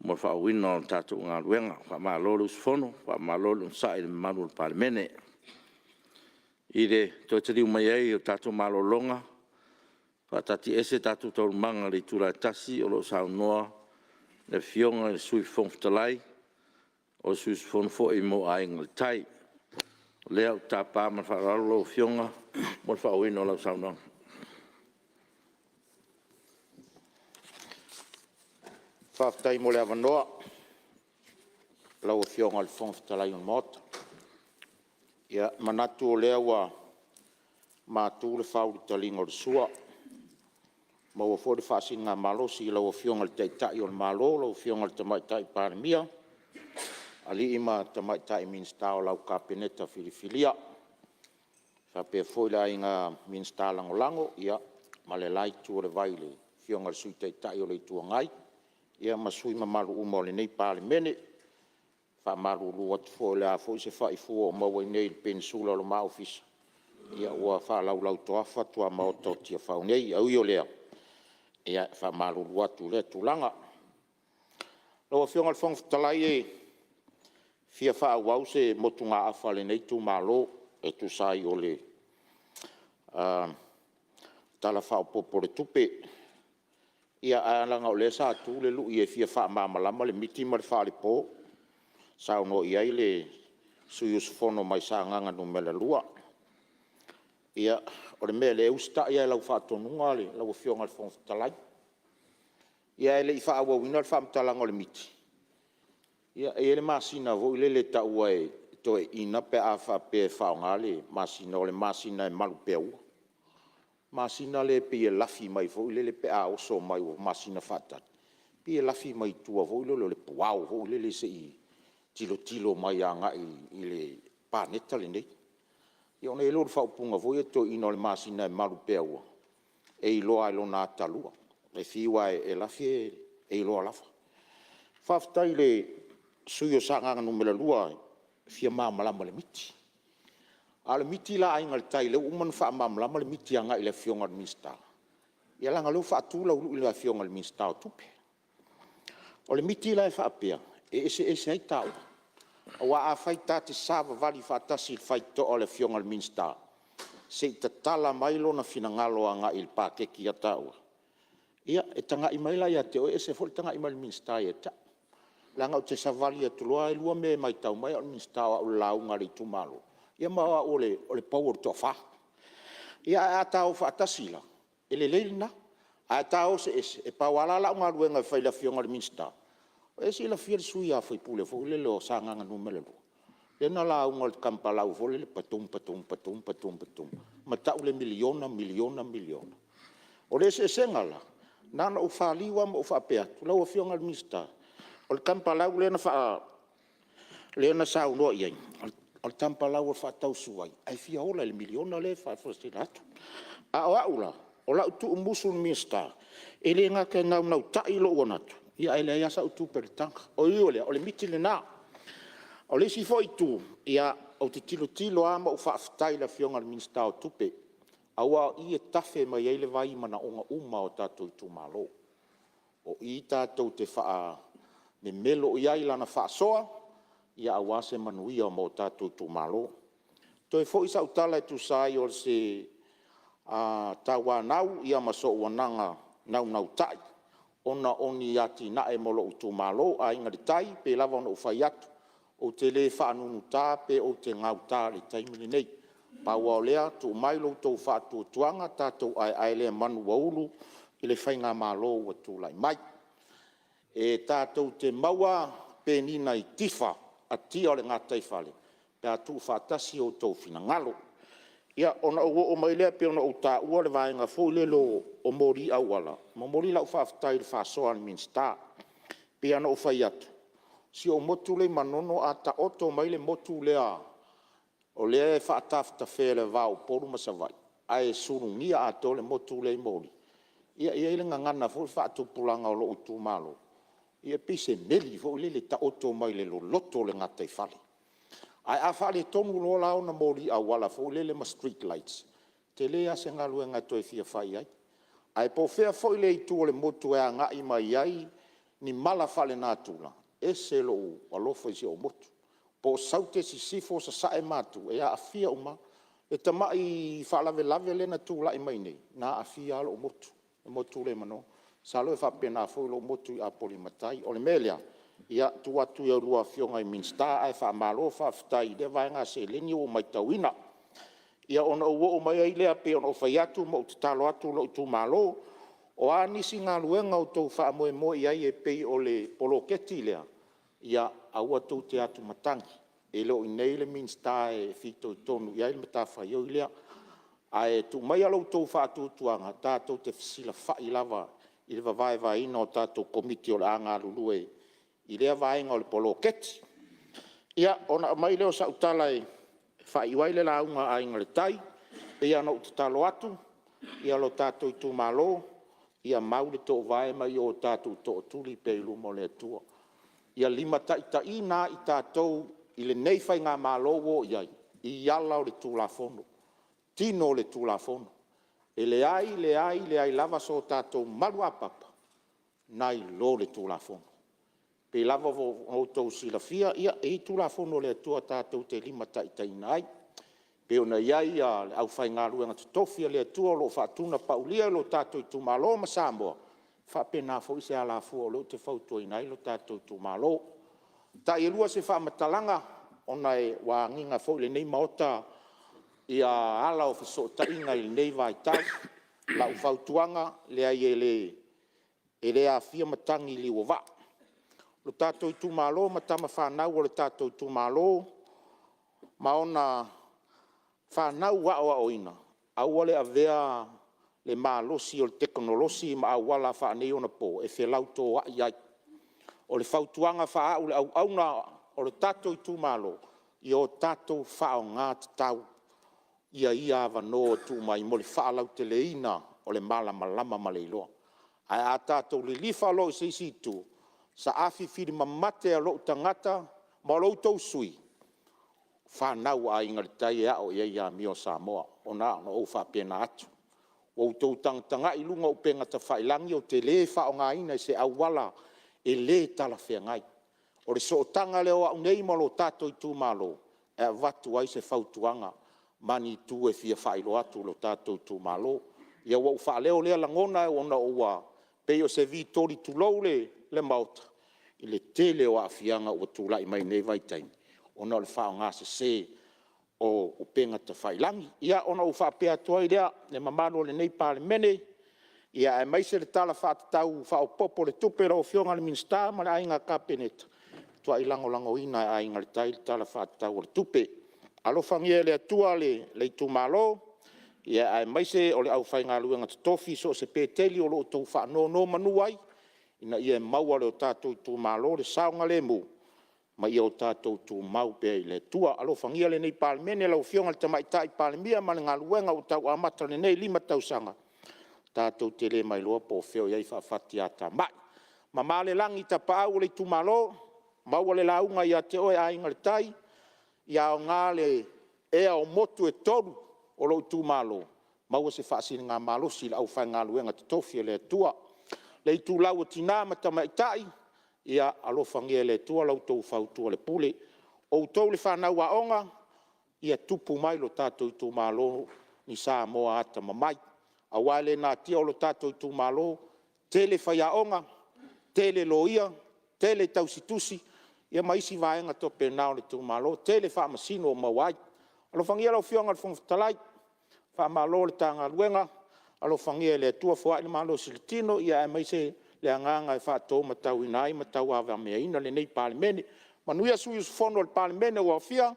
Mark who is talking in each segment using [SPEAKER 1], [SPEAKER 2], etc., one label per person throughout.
[SPEAKER 1] mo le faaauauina o le tatou galuega. Faamalo le usufono, faamalo le onosai i le mamalu o le Palemene. I le toe taliu mai ai o le tatou malologa, e faataatiaese tatou Taualumaga i le itula e 1:00 o lo o saunoa le Afioga i le Sui Fofoga Fetalai, o le sui usufono foi mo Aiga i le Tai. O lea ou te tapa ma le faaaloalo lau Afioga mo le faaauauina o lau saunoaga.
[SPEAKER 2] Faafetai mo le avanoa lau Afioga i le Fofoga Fetalai o le Maota. E manatu o lea ua matu le fau i le taliga o le sua, maua foi le faasiligamalosi i lau Afioga i le Taitai o le Malo lau Afioga i le Tamaitai Palemia, alii ma tamaitai Minisita o lau Kapeneta filifilia. E faapea foi le aiga Minisita Lagolago ma le la itu o le vai i le Afioga i le Sui Taitai o le Itu Agai ma sui usufono mamalu uma o lenei Palemene. E faamalulu atu foi o le a foi se faifua ua maua i inei i le Penisula o le ma Ofisa, ua faalaulau toafa tuamaota o Tiafau nei. Ae ui o lea, e faamalulu atu i lea tulaga. Lau Afioga i le Fofoga Fetalai e fia faaauau se motugaafa a lenei itumalo e tusa ai o le Tala Faaopoopo o le Tupe. Ae leaga o lea sa tu le lui e fia faamalamalama le miti ma le faalepo na saunoa i ai le sui usufono mai Sagaga 2. Ia, o le mea lea e usitai lava i lau faatonuga lau Afioga i le Fofoga Fetalai. Ia ae le i faaauauina le faamatalaga o le miti, e i ai le masina foi lele e taua e toeaiina pe a faapea e faaaoga le masina, o le masina e malupeaua. Masina lea pei e lafi mai foi lele pe a oso mai ua masina faatali, pei e lafi mai tua foi lele o le puao foi lele se i tilotilo mai agai i le paneta lenei. Ia ona i ai lea o le faaupuga foi lea a toeaiina o le masina e malupeaua, e iloa lava i lona atalua. E fiu lava e lafi e iloa lava. Faafetai i le sui usufono mo Sagaga 2 e fia malamalama i le miti. A o le miti la a Aiga i le Tai lea ua uma ona faamalamalama le miti agai i le Afioga i le Minisita, ia leaga o lea ua faatu lau lui i le Afioga i le Minisita o Tupe. O le miti la e faapea, e eseese ai taua, aua afai ta te savavali faatasi i le faitotoa o le Afioga i le Minisita se i tatala mai lona finagalo agai i le paketi ia taua, ia e tagai mai la ia te oe ese foi le tagai mai o le Minisita ia te au. Leaga ou te savali atu loa e lua mea e matau mai ai au e le Minisita, o au o le lauga a le itumalo, ia ma o au o le pou o le toafa. Ia, ae a ta o faatasi la, e lelei lena. Ae a ta o eseese, e pau lava la lau galuega e fai i le Afioga i le Minisita, ua e silafia le sui usufono foi lele o Sagaga 2 lea na lauga i le tagipalau foi lele, padum, padum, padum, padum, ma tau le $1 miliona, miliona, miliona? O le eseesega la, na ona ou faliu lava ma ou faapea atu, lau Afioga i le Minisita, o le tagipalau lea na saunoa i ai, o le tagipalau e faatausuai ae fia ola i le $1 miliona lea e faasilasila atu. A o au la, o lau tuumusu i le Minisita, e le gata ina naunautai lou manatu, ae leai lava sau tupe i le taga. Ui o lea, o le miti lena. O le isi foi itu, ou te tilotilo lava ma ou faafetai i le Afioga i le Minisita o Tupe, aua o i e tafe mai ai le vai i manaoga uma lava o tatou itumalo. O i tatou te faamemelo i ai i lana faasoa aua se manuia mo tatou itumalo. Toe foi sau tala e tusa ai o se tauanau ma sou agaga naunautai ona o ni atinae mo lou itumalo. Aiga i le Tai, e pei lava ona ou fai atu, ou te le faanunuta pe ou te gauta i le taimi lenei. Pau lava o lea, tuu mai lo outou faatuatuaga tatou aeae lea manu ua ulu i le faigamalo ua tulai mai. E tatou te maua penina i tifa a tia o le gataifale pe a tuufaatasi outou finagalo. Ia, ona ou oo mai lea pei ona ou taua le vaega foi lele o moli auala, e momoli lau faafetai i le faasoa a le Minisita. E pei lava ona ou fai atu, si ou motu lea i Manono a taoto mai le motu lea o lea e faatafetafea i le va o Upolu ma Savaii, ae sulugia atoa le motu lea i moli, ia e i ai le gagana foi lea i le faatupulaga o lou itumalo, ia e pei se meli foi lele e taoto mai le loloto o le gataifale. Ae a faaletonu loa la ona moli auala foi lele ma street lights, e tele lava se galuega e toe fia fai ai. Ae po o fea foi le itu o le motu e agai mai ai ni mala faalenatura, e ese lou alofa i si ou motu. Po o Saute, Sisifo, Sasae ma Matu, e aafia uma lava. Le tamai faalavelave lea na tulai mai nei, na aafia lava lou motu, le motu lea i Manono. Masalo e faapena foi lou motu i Apolima Tai. O le mea lea, ia tuu atu i a oulua Afioga i Minisita, ae faamalo faafetai i lea vaega seleni ua ou matauina. Ia ona ou oo mai ai lea e pei ona ou fai atu ma ou tatalo atu lou itumalo, o a nisi galuega o outou faamoemoe i ai e pei o le poloketi lea, ia aua tou te atumatagi, e le o i inei le Minisita e fitoitonu i ai le matafaioi lea. Ae tuu maia lo outou faatuatuaga tatou te fesilafai lava i le vaevaeina o tatou Komiti o le a galulue i lea vaega o le poloketi. Ia, ona aumai lea o sau tala e faaiu ai le lauga a Aiga i le Tai. E pei lava ona ou tatalo atu lo tatou itumalo, ia mau le toovae ma ia o tatou tootuli pea i luma o le Atua. Ia limataitaiina ai tatou i lenei faigamalo ua oo i ai i ala o le Tulafono, tino o le Tulafono. E leai, leai, leai lava so tatou maluapapa nai lo le Tulafono. E pei lava ona outou silafia e i ai Tulafono a le Atua tatou te limataitaiina ai, pei ona i ai le aufaigaluega totofi a le Atua o lo o faatunapaulia i lo tatou itumalo ma Samoa, e faapena foi se alafua o lea ou te fautuaina ai lo tatou itumalo. E taielua se faamatalaga ona ua agiga foi i lenei Maota ala o fesootaiga i lenei vaitau. Lau fautuaga, e leai e le aafia matagi i liu o vaa. Lo tatou itumalo ma tama fanau a le tatou itumalo ma ona fanau aoaoina, aua le avea le malosi o le tekonolosi ma auala faaneionapo e felautoai ai. O le fautuaga faau le auauna o le tatou itumalo, ia o tatou faaaoga tatau ia avanoa ua tuu mai mo le faalauteleina o le malamalama ma le iloa. Ae a tatou lilifa loa i se isi itu, saafi filimamate a lou tagata ma lo outou sui usufono, o fanau a Aiga i le Tai e ao i ai amio a Samoa. Na ona ou faapena atu. Ua outou tagatagai i luga o upega tafailagi ou te le faaaogaina i se auala e le talafeagai. O le sootaga lea o au nei ma lo tatou itumalo e avatu ai se fautuaga ma ni itu e fia faailoa atu i lo tatou itumalo. Ia ua ou faaleo lea lagona ona ua pei o se vi-toli, tulou le Maota, i le tele o aafiaga ua tulai mai lenei vaitaimi ona o le faaaogasese o upega tafailagi. Ia ona ou faapea atu ai lea, le mamalu o lenei Palemene, aemaise le Tala Faatatau Faaopoopo o le Tupe lau Afioga i le Minisita ma le Aiga Kapeneta, e matuai lagolagoina lava e Aiga i le Tai le Tala Faatatau o le Tupe. Alofagia e le Atua le itumalo, aemaise o le aufaigaluega totofi i so o se Peteli o lo o outou faanonomanu ai, ina ia maua e le tatou itumalo le saogalemu ma ia tatou tumau pea i le Atua. Alofagia lenei Palemene, lau Afioga i le Tamaitai Palemia ma le galuega ua tau amata o lenei 5 tausaga, tatou te le ma iloa po o fea o i ai faafatiatamai. Mamao le lagi i tapaau o le itumalo, maua le lauga ia te oe Aiga i le Tai, ia aoga le ea o motu e tolu o lou itumalo, maua se faasiligamalosi i le aufaigaluega totofi a le Atua. Le itulau o tina ma tamaitai, ia alofagia e le Atua la outou fautualepule. O outou le fanau aoga, ia tupu mai lo tatou itumalo i Samoa atamamai, aua e le natia o le tatou itumalo, tele faiaoga, tele loia, tele tausi tusi ma isi vaega faapena o le itumalo, tele faamasino o maua ai. Alofagia lau Afioga i le Fofoga Fetalai, faamalo i le ta galuega, alofagia e le Atua foai le malosi i le tino aemaise le agaga e faatomatauina ai ma tauavameaina lenei Palemene. Manuia sui usufono o le Palemene ua aofia,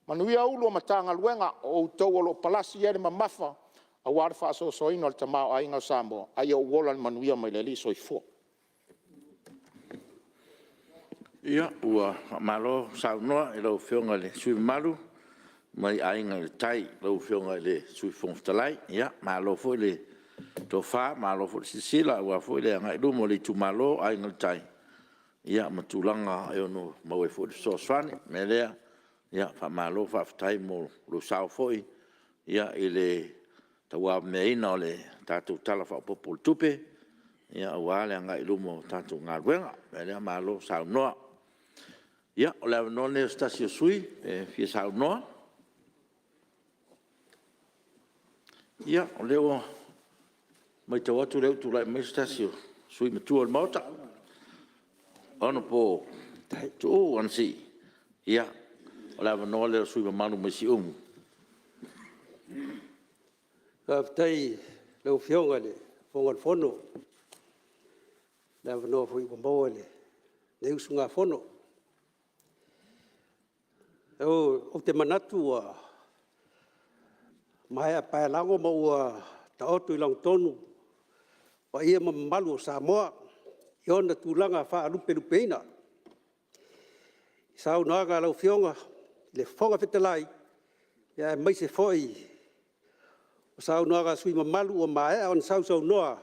[SPEAKER 2] manuia Ofisa Sili o Pulega o Matagaluega, o outou o lo o palasi i ai le mamafa aua le faasoasoaina o le tamaoaiga o Samoa, a ia ou ola i le manuia mai le Alii. Soifua. Ia, ua faamalo saunoa i lau Afioga i le sui usufono mamalu mai Aiga i le Tai, lau Afioga i le Sui Fofoga Fetalai. Malo foi le tofa, malo foi le silasila aua foi le agai i luma o le itumalo o Aiga i le Tai ma tulaga e ono maua ai foi le fesoasoani. O le mea lea, ia faamalo faafetai mo lou sao foi i le tauavameaina o le tatou Tala Faaopoopo o le Tupe.
[SPEAKER 1] aua le agai i luma o le tatou galuega. O le mea lea, malo saunoa. Ia, o le avanoa lenei o se tasi o sui usufono e fia saunoa. Ia, o lea ua matau atu o lea ua tulai mai se tasi o sui usufono matua o le Maota, Hon Tuuu Anasii. Ia, o le avanoa lea o le sui usufono mamalu mai Siumu.
[SPEAKER 3] Faafetai i lau Afioga i le Fofoga o le Fono i le avanoa foi ua maua e lenei usugafono. Ou te manatu ua maea paelago ma ua taoto i lagotonu paia ma mamalu o Samoa i ona tulaga faalupelupeina i saunoaga a lau Afioga i le Fofoga Fetalai, aemaise foi o saunoaga a sui usufono mamalu ua maea ona sausaunoa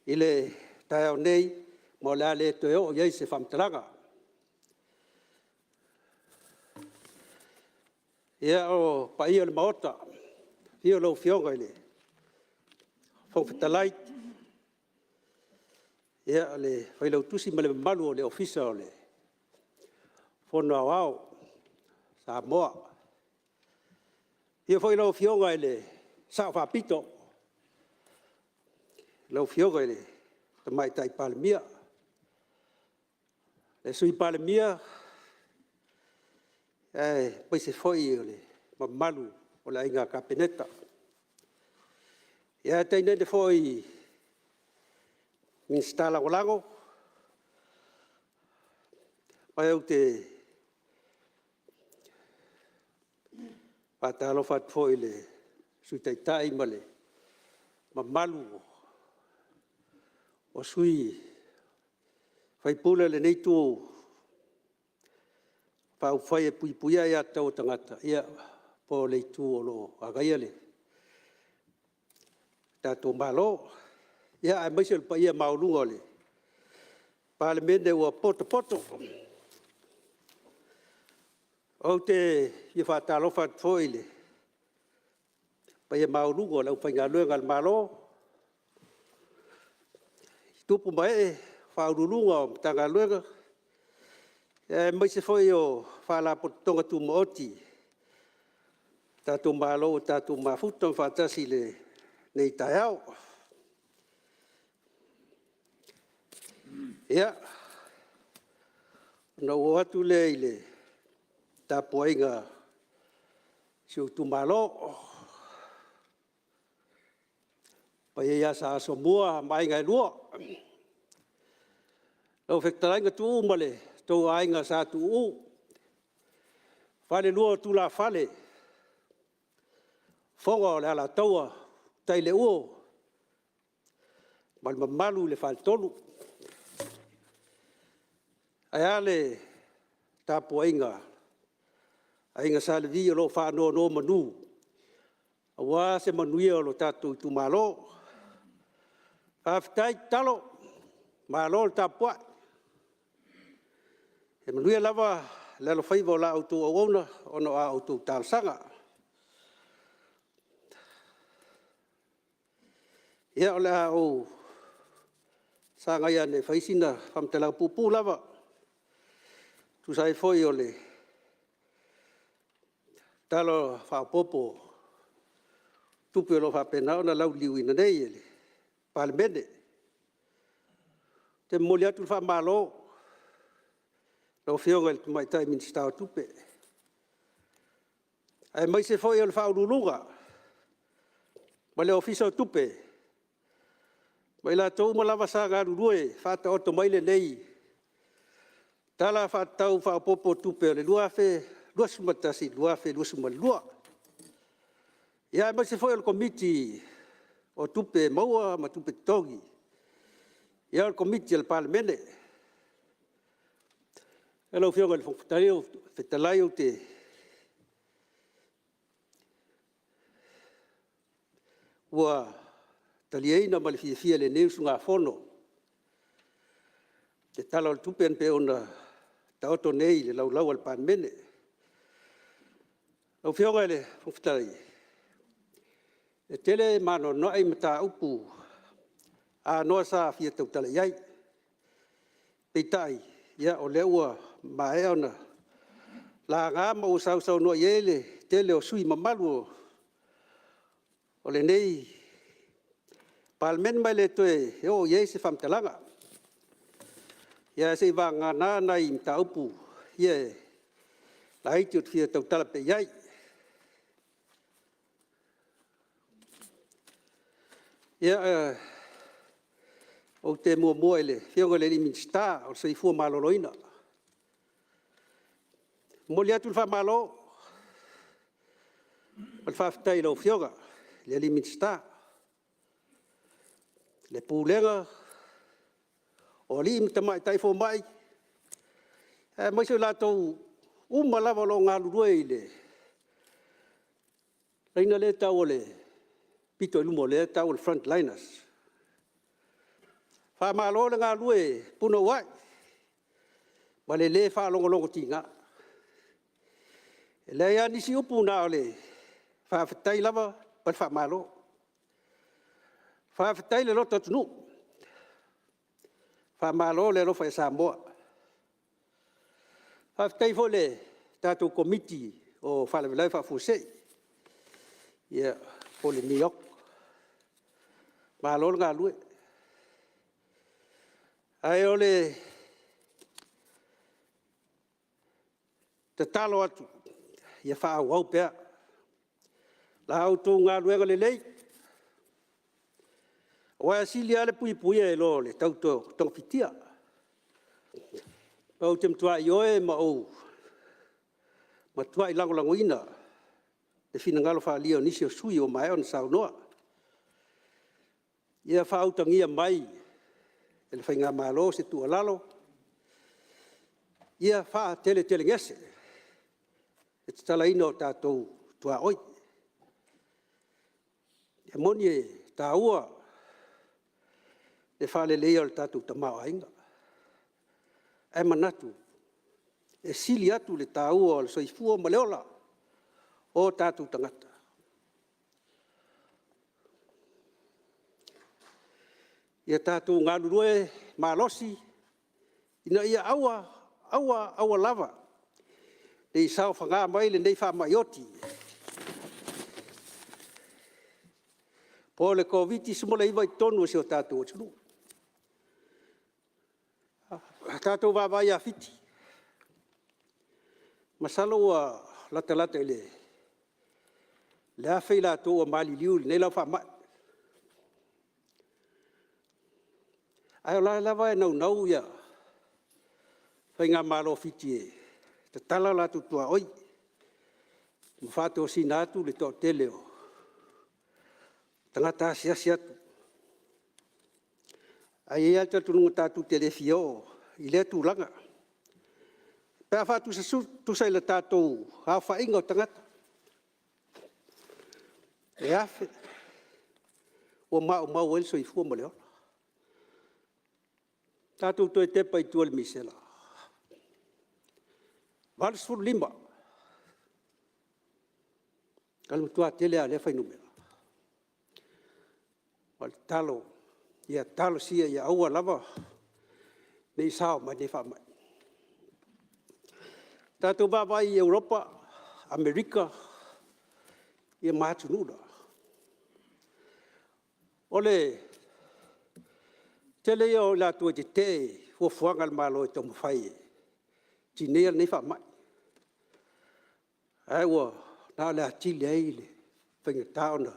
[SPEAKER 3] i le taeao nei, ma o le a le toe oo i ai se faamatalaga. Ia, o paia o le Maota, afio lau Afioga i le Fofoga Fetalai, le Failautusi ma le mamalu o le Ofisa o le Fono Aoao o Samoa. Afio foi lau Afioga i le Sao Faapito, lau Afioga i le Tamaitai Palemia, le Sui Palemia aemaise foi o le mamalu o le Aiga Kapeneta, ae tainane foi Minisita Lagolago. Ae ou te faatalofa atu foi i le Sui Taitai ma le mamalu o sui usufono o lenei Itu Faaupufai e Puipuia Aia Tatau a Tagata, po o le Itu o lo o Agaia le tatou Malo, aemaise o le paia maualuga o le Palemene ua potopoto. Ou te fia faatalofa atu foi i le paia maualuga o le aufaigaluega a le Malo i tupu ma ee, o Ofisa Sili o Pulega o Matagaluega, aemaise foi o Faalapotopotoga Tumaoti a le tatou Malo ua tatou mafuta ma faatasi i lenei taeao. Ia, ona ou oo atu lea i le tapuaiga a si ou itumalo, le paia ia Sa Asomua ma Aiga e Lua, lau Fetalaiga Tuuu ma lo outou Aiga Sa Tuuu, Falelua o Tulafale, Fofoga o le Alataua, Utaileuo ma le mamalu i le Faletolu. Ae a le tapuaiga a Aiga Sa Levi o lo o faanonomanu aua se manuia o lo tatou itumalo. Faafetai tatalo, malo le tapuai. E manuia lava le alofaiva o la outou auauna ona o a outou talosaga. Ia, o le a ou sagai ane e fai sina faamatalaga puupuu lava e tusa ai foi o le Tala Faaopoopo o Tupe o lo o faapena ona lauliliuina nei e le Palemene. Ou te momoli atu le faamalo i lau Afioga i le Tamaitai Minisita o Tupe, aemaise foi o le Ofisa Sili o Pulega ma le Ofisa o Tupe ma i latou uma lava sa galulue e faataoto mai lenei Tala Faatatau Faaopoopo o Tupe o le 2021/2022, aemaise foi o le Komiti o Tupe Maua ma Tupe Totogi, o le Komiti a le Palemene. Lau Afioga i le Fofoga Fetalai, ua taliaina ma le fiafia e lenei usugafono le Tala o le Tupe e pei ona taoto nei i le Laulau a le Palemene. Lau Afioga i le Fofoga Fetalai, e tele ma anoanoai mataupu anoa sa fia tautala i ai. Peitai, o lea ua maea ona laga ma ua sausaunoa i ai le tele o sui usufono mamalu o lenei Palemene, ma e le toe oo i ai se faamatalaga. Ae se i vagana nai mataupu ia laiti ou te fia tautala pea i ai. Ia, ou te muamua i le Afioga i le Minisita o le Soifua Maloloina. E momoli atu le faamalo ma le faafetai i lau Afioga i le Minisita, le pulega o alii ma tamaitai fomai, aemaise o i latou uma lava o lo o galulue i le laina lea e tau o le pito i luma lea e tau o le frontliners. Faamalo le galulue punouai ma le le faalogologotiga. E leai lava nisi upu na o le faafetai lava ma le faamalo. Faafetai le loto atunuu, faamalo le alofa ia Samoa. Faafetai foi i le tatou Komiti o Faalavelave Faafuasei po o le NEOC. Malo le galulue. Ae o le tatalo atu, ia faaauau pea la outou galuega lelei, aua e sili lava le puipuia i lo le tau togafitia. Ou te matua ioe ma ou matuai lagolagoina le finagalo faaalia o nisi o sui usufono ua maea ona saunoa, ia faautagia mai e le faigamalo se tuualalo, ia faateletelegese le tatalaina o tatou tuaoi. E moni e taua le faaleleia o le tatou tamaoaiga, ae manatu, e sili atu le taua o le soifua ma le ola o tatou tagata. Ia tatou galulue malosi ina ia aua, aua, aua lava ne i saofaga mai lenei faamai oti po o le Koviti-19 i totonu o si o tatou atunuu. A tatou vaavaai ia Fiti, masalo ua latalata i le 1,000 i latou ua maliliu i lenei lava faamai, a o la e lava e naunau le faigamalo a Fiti e tatala o latou tuaoi ma faatosina atu le toatele o tagata asiasi atu. Ae i ai lava le talitonuga tatou te le fia oo i lea tulaga pe a faatusatusa i le tatou aofaiga o tagata, e 1,000 ua maumau ai le soifua ma le ola. Tatou toe tepa i tua i le misela, e 85, o le matua tele lava o lea fuainumera. O le tatalo, ia talosia ia aua lava ne i sao mai lenei faamai. Tatou vaavaai i Europa, Amerika ma atunuu na, o le tele ia o i latou e tetee i fuafuaga a le Malo e taumafai e tineia lenei faamai, ae ua na o le atili ai le faigata ona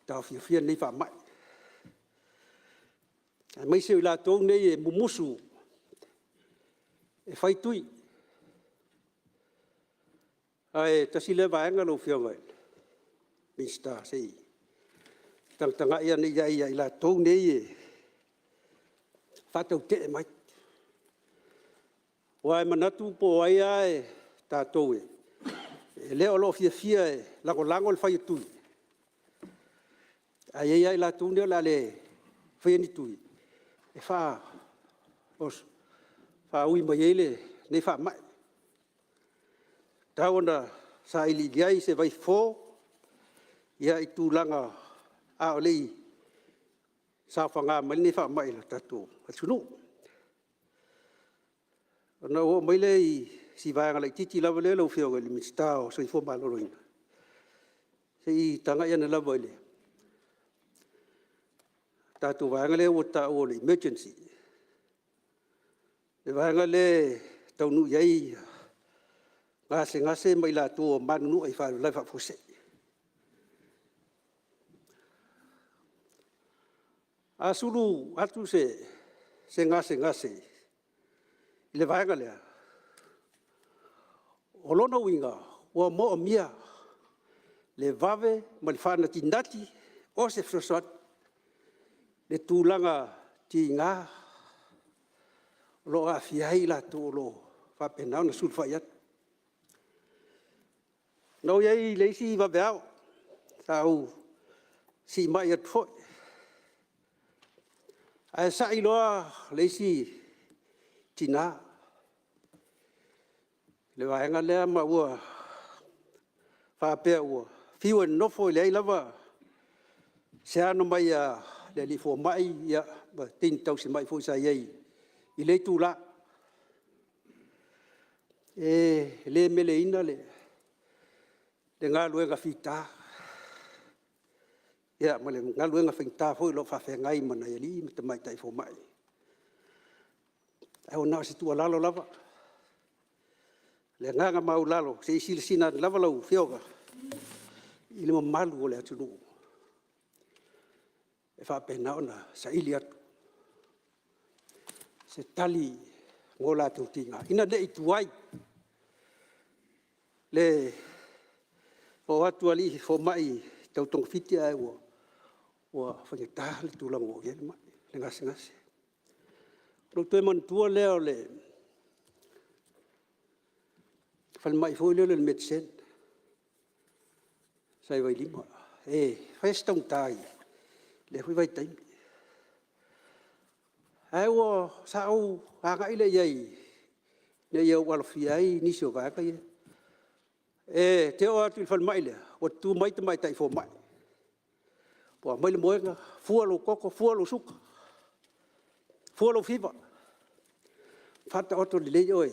[SPEAKER 3] taofiofia lenei faamai, aemaise o i latou nei e mumusu e fai tui. Ae tasi lea vaega lau Afioga i le Minisita, se i tagatagai ane i ai ia i latou nei e faatautee mai. Aua e manatu po o ai lava i tatou o lo o fiafia e lagolago le fai o tui, ae i ai lava i latou nei o le a le faia ni tui e faaui mai ai lenei faamai. E tatau ona saili i ai se vaifofo i tulaga a o le i saofaga mai lenei faamai i le tatou atunuu. Ona ou oo mai lea i si vaega laitiiti lava lea lau Afioga i le Minisita o le Soifua Maloloina, se i tagai ane lava i le tatou vaega lea ua taua o le emergency, le vaega lea e taunuu i ai gasegase ma i latou ua manunua i faalavelave faafuasei. A sulu atu se gasegase i le vaega lea, o lona uiga ua manaomia le vave ma le faanatinati o se fesoasoani i le tulaga tiga o lo o aafia ai i latou o lo o faapena ona sulufai atu. Na ou i ai i le isi vaveao sa ou siimai atu foi, ae sai loa le isi tina i le vaega lea ma ua faapea ua fiu e nonofo e leai lava se ano mai a le alii fomai ma teine tausimai foi sa i ai i lea itula. E le meleina le galuega fita ma le galuega faigata foi o lo o faafeagai ma nai alii ma tamaitai fomai. Ae ua na o se tuualalo lava, o le agaga maualalo, se i silasila ane lava lau Afioga i le mamalu o le atunuu e faapena ona saili atu se tali mo latou tiga, ina ne i tuai le o atu o alii fomai tau togafiti ae ua faigata le tulaga ua oo i ai le mai, le gasegase. Ona ou toe manatua lea o le falemai foi lea o le MEDCEN sa i Vailima, e fai lava si taugata i lea foi vaitaimi. Ae sa ou agai lea i ai ina ia ou alofia ai nisi o vaega ia. Ou te oo atu i le falemai lea, ua tutu mai tamaitai fomai, ua aumai le moega, fua lou toto, fua lou suka, fua lou fiva, faataoto lelei oe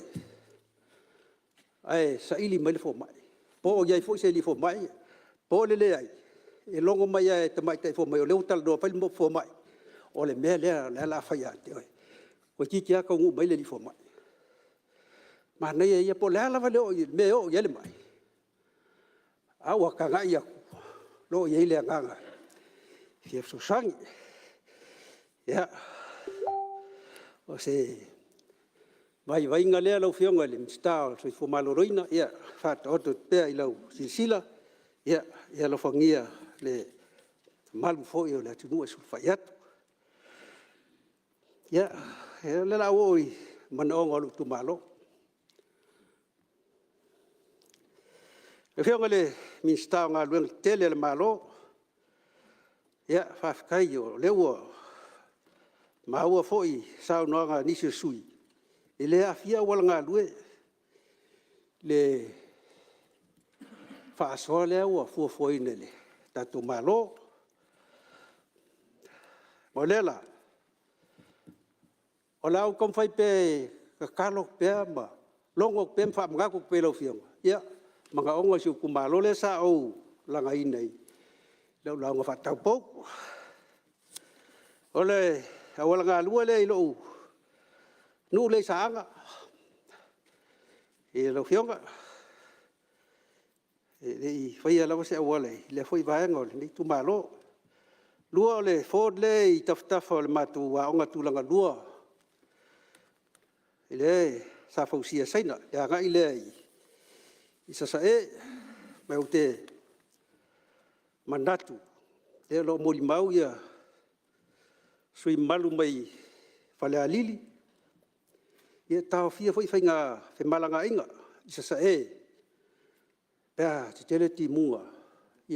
[SPEAKER 3] ae saili mai le fomai. Po o i ai foi se alii fomai po o le leai, e logo mai lava e tamaitai fomai o lea ua talanoa mai le fomai, o le mea lea o le a fai ia te oe, toeitiiti lava taunuu mai le alii fomai. Manaia ia, po o le a lava le mea e oo i ai le mai, a ua tagai atu, o lo o i ai le agaga e fia fesoasoani. Ia, o se vaivaiga lea lau Afioga i le Minisita o le Soifua Maloloina, ia faataoto atu pea i lau silasila, ia alofagia le mamalu foi o le atunuu e sulufai atu. Ia, o lea o le a ou oo i manaoga o lou itumalo. Lau Afioga i le Minisita o Galuega Tetele a le Malo, ia faafetai o lea ua maua foi i saunoaga a nisi o sui usufono, e le aafia auala galue i le faasoa lea ua fuafuaina e le tatou Malo. Ma o lea la, o le a ou taumafai pea e tatalo atu pea ma logo atu pea ma faamanatu atu pea i lau Afioga manaoga o si ou itumalo lea sa ou lagaina i lau lauga faataupou. O le auala galue lea i lou nuu lea i Saaga lau Afioga, e le i faia lava se auala i lea foi vaega o lenei itumalo. Lua o le ford lea e i tafatafa o le matou aoga tulagalua lea sa fausia e Saina i le agai lea i Sasae. Ma ou te manatu, o lo o molimau sui usufono mamalu mai Falealili, ia e taofia foi femalagaaiga i Sasae pe a tetele timuga,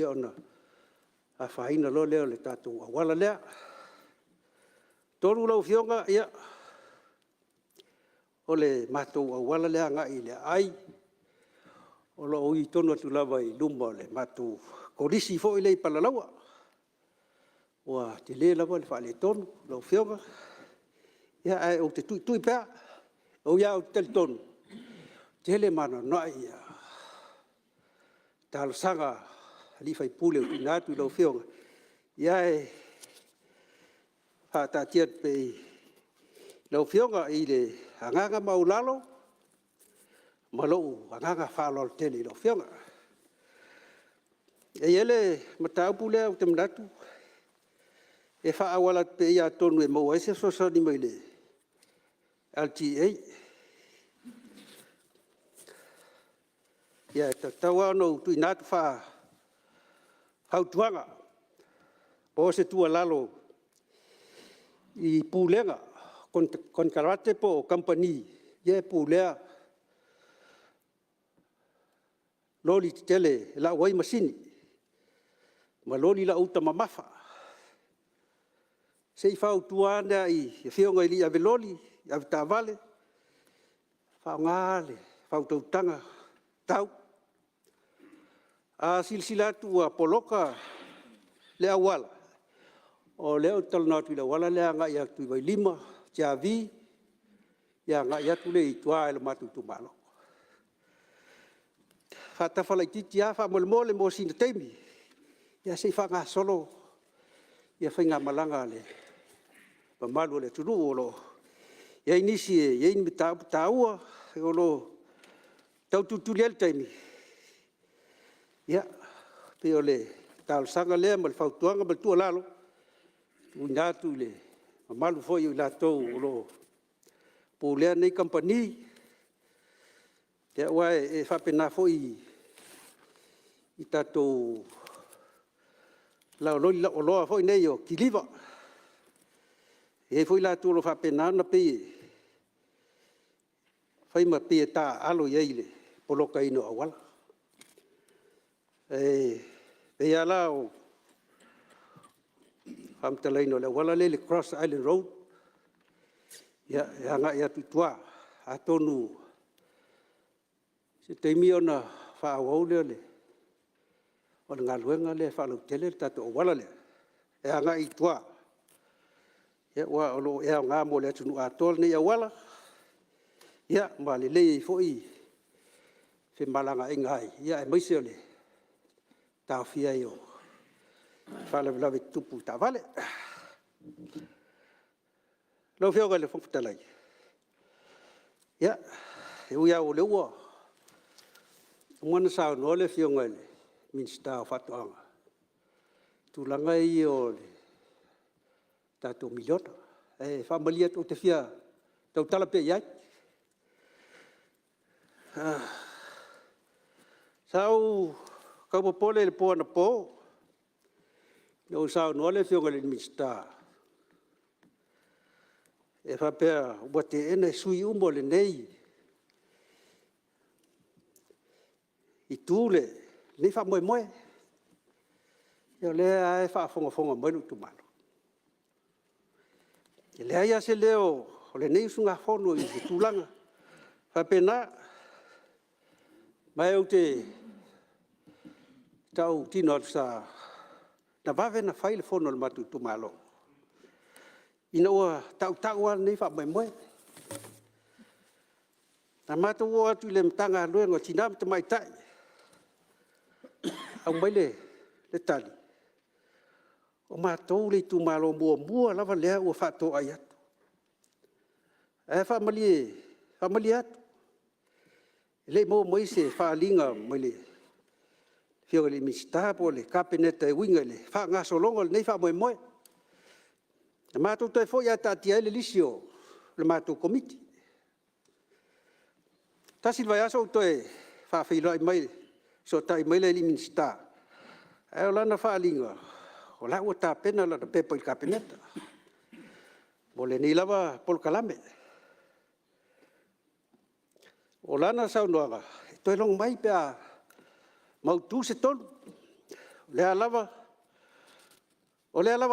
[SPEAKER 3] ona afaina loa lea o le tatou auala lea. Tolu lau Afioga, ia, o le matou auala lea e agai i le aai, o lo o ui tonu atu lava i luma o le matou Kolisi foi lea i Palalaua. Ua tele lava le faaletonu lau Afioga, ae ou te tuitui pea. E ui lava ou te talitonu e tele ma anoanoai talosaga a sui usufono ua tuuina atu i lau Afioga, ae faataatia atu pea i lau Afioga i le agaga maualalo ma lou agaga faaaloalo tele i lau Afioga. E i ai le mataupu lea ou te manatu e faaauala atu pea i i atonu e maua ai se fesoasoani mai le LTA. Ia, e tatau lava ona ou tuuina atu faafautuaga po o se tuualalo i Pulega o Konekarate po o Kamupani ia e pulea loli tetele e lau ai masini ma loli lau uta mamafa. Se i fautua ane lava i afioga i alii ave loli, avetaavale, faaaoga le faautautaga tatau. A silasila atu ua poloka le auala, o lea ou te talanoa atu i le auala lea e agai atu i Vailima, Tiavi agai atu lea i tua i le matou itumalo. Faatafa laitiiti lava faamolemole mo sina taimi se i faagasolo faigamalaga a le mamalu o le atunuu o lo o i ai nisi e i ai ni mataupu taua o lo o tau tulituli ai le taimi. Ia, pei o le talosaga lea ma le fautuaga ma le tuualalo e tuuina atu i le mamalu foi o i latou o lo o pulea nei kamupani. Aua e faapena foi i tatou loli lauoloa foi nei o kiliva, e i ai foi i latou o lo o faapena ona pei e fai ma pei e taaalo i ai i le polokaina o auala. E pei lava la o le faamatalaina o le auala lea i le cross island road e agai atu i tua. Atonu o se taimi ona faaauau lea o le galuega lea e faalautele le tatou auala lea e agai i tua, aua e aoga mo le atunuu atoa lenei auala, ma lelei ai foi femalagaaiga aemaise o le taofia ai o faalavelave tutupu i taavale. Lau Afioga i le Fofoga Fetalai, ia, e ui lava o lea ua uma ona saunoa le Afioga i le Minisita o Faatoaga i tulaga ia o le tatou miliona, ae faamalie atu ou te fia tautala pea i ai. Sa ou tau popole i le po anapo ina ua saunoa le Afioga i le Minisita e faapea ua teena e sui usufono uma o lenei Itu lenei faamoemoe. Ia o lea lava e faafogafoga mai lou itumalo. E leai lava se leo o lenei usugafono i se tulaga faapena. Ma ou te tautino atu, na vave ona fai le fono a le matou itumalo ina ua tautau lava lenei faamoemoe. Na matou o atu i le Matagaluega o Tina ma Tamaitai, aumai le tali, o matou le itumalo muamua lava lea ua faatoai atu. Ae faamalie atu, e le i maua mai se faaaliga mai le Afioga i le Minisita po o le Kapeneta e uiga i le faagasologa o lenei faamoemoe. Na matou toe foi ae taatia ai le lisi a le matou Komiti. E tasi le vaiaso ou toe faafeiloai mai fesootai mai le alii Minisita, ae o lana faaaliga, o la e ua tapena lana pepa i le Kapeneta mo lenei lava polokalame. O lana saunoaga, e toe logo mai pe a mautu se tonu. O lea lava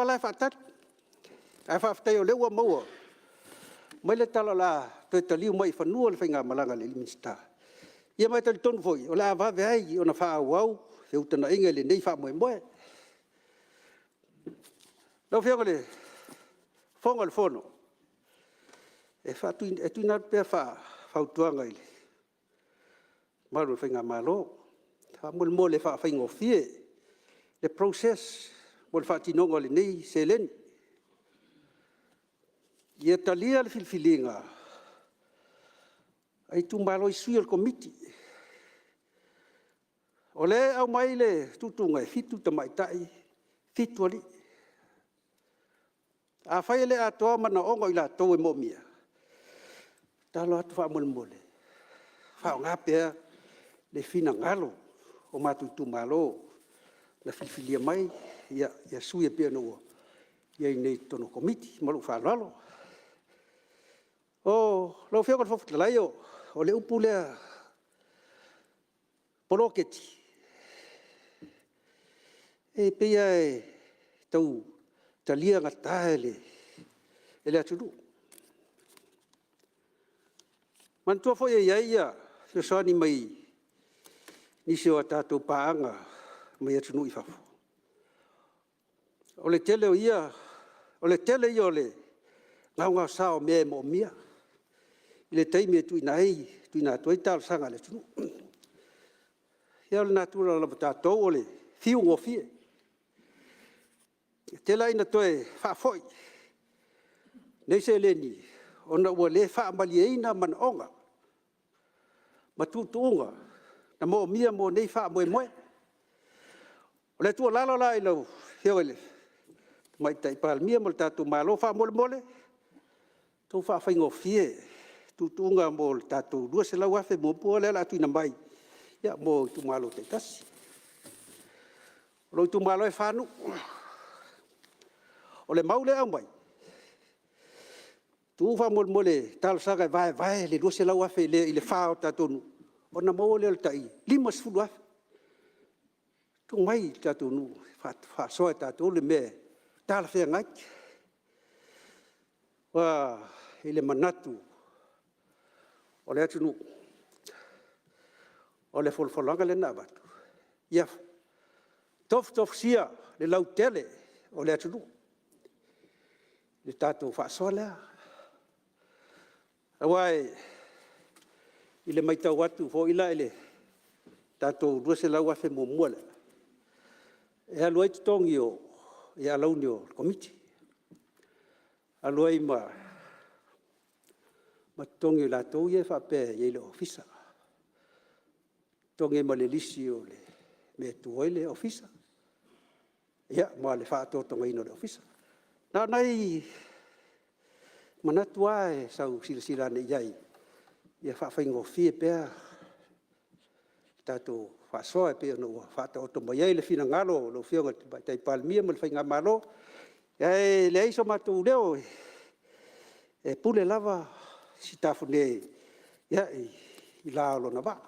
[SPEAKER 3] la e faatali, ae faafetai o lea ua maua mai le tala o le a toe taliu mai i fanua le faigamalaga a le Minisita. Ia ma e talitonu foi o le a vave ai ona faaauau feutagaiga i lenei faamoemoe. Lau Afioga i le Fofoga Fetalai, e tuuina atu pea faafautuaga i le mamalu o le Faigamalo, faamolemole e faafaigofie le process mo le faatinoga o lenei seleni. Ia talia le filifiliga a itumalo i sui o le Komiti. O lea e aumai le tuutuuga e 7 tamaitai, 7 alii. Afai e le atoa manaoga o i latou e manaomia, e tatalo atu faamolemole, faaaoga pea le finagalo o matou itumalo na filifilia mai sui e pei ona i ai nei i totonu o le Komiti. Ma lou faaaloalo. Lau Afioga i le Fofoga Fetalai, o le upu lea poloketi, e pei lava e tau talia gata e le atunuu. Manatua foi e i ai fesoasoani mai nisi o tatou paaga mai atunuu i fafo, o le tele ia o le gaogaosa o mea e manaomia i le taimi e tuuina atu ai talosaga a le atunuu. Ia o le natura lava o tatou o le fiu gofie. E tele lava ina toe faafoi nei seleni ona ua le faamalieina manaoga ma tuutuuga na manaomia mo nei faamoemoe. O le tuualalo la i lau Afioga i le Tamaitai Palemia ma le tatou Malo, faamolemole, tau faafaigofie tuutuuga mo le tatou $200,000 muamua lea o le a tuuina mai mo itumalo taitasi. O lou itumalo e 4 nuu. O le mau lea e aumai, tuu faamolemole e talosaga e vaevae le $200,000 lea i le 4 o tatou nuu, ona maua lea o le tai $50,000. Tuu mai i tatou nuu e faasoa e tatou le mea e talafeagai. I le manatu o le atunuu, o le folafolaga lea na avatu, ia tofutofusia le lautele o le atunuu i le tatou faasoa lea. Aua i le matau atu foi la i le tatou $200,000 muamua lea, e alu ai totogi o alauni o le Komiti, alu ai ma totogi o i latou ia e faapea e i ai i le ofisa, totogi ai ma le lisi o le mea e tu ai le ofisa, ia ma le faatotogaina o le ofisa. Na o nai manatu lava e tau silasila ane i ai ia faafaigofie pea le tatou faasoa e pei ona ua faataoto mai ai le finagalo o lau Afioga i le Tamaitai Palemia ma le Faigamalo. Ae leai so matou leo, e pule lava Sitafune i le la o lona vaa.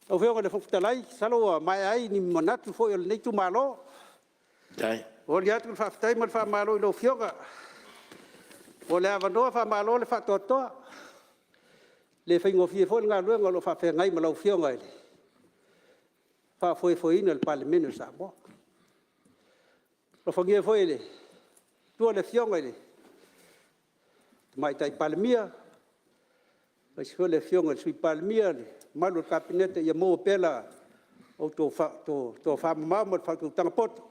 [SPEAKER 3] Lau Afioga i le Fofoga Fetalai, masalo ua maea ai ni manatu foi o lenei itumalo. E momoli atu le faafetai ma le faamalo i lau Afioga mo le avanoa, faamalo le faatoatoa. E le faigofie foi le galuega o lo o faafeagai ma lau Afioga i le faafoefoeina o le Palemene o Samoa. Alofagia foi e le Atua le Afioga i le Tamaitai Palemia, aemaise foi le Afioga i le Sui Palemia ma le mamalu o le Kapeneta, ia maua pea la outou tofamamao ma le faautautaga poto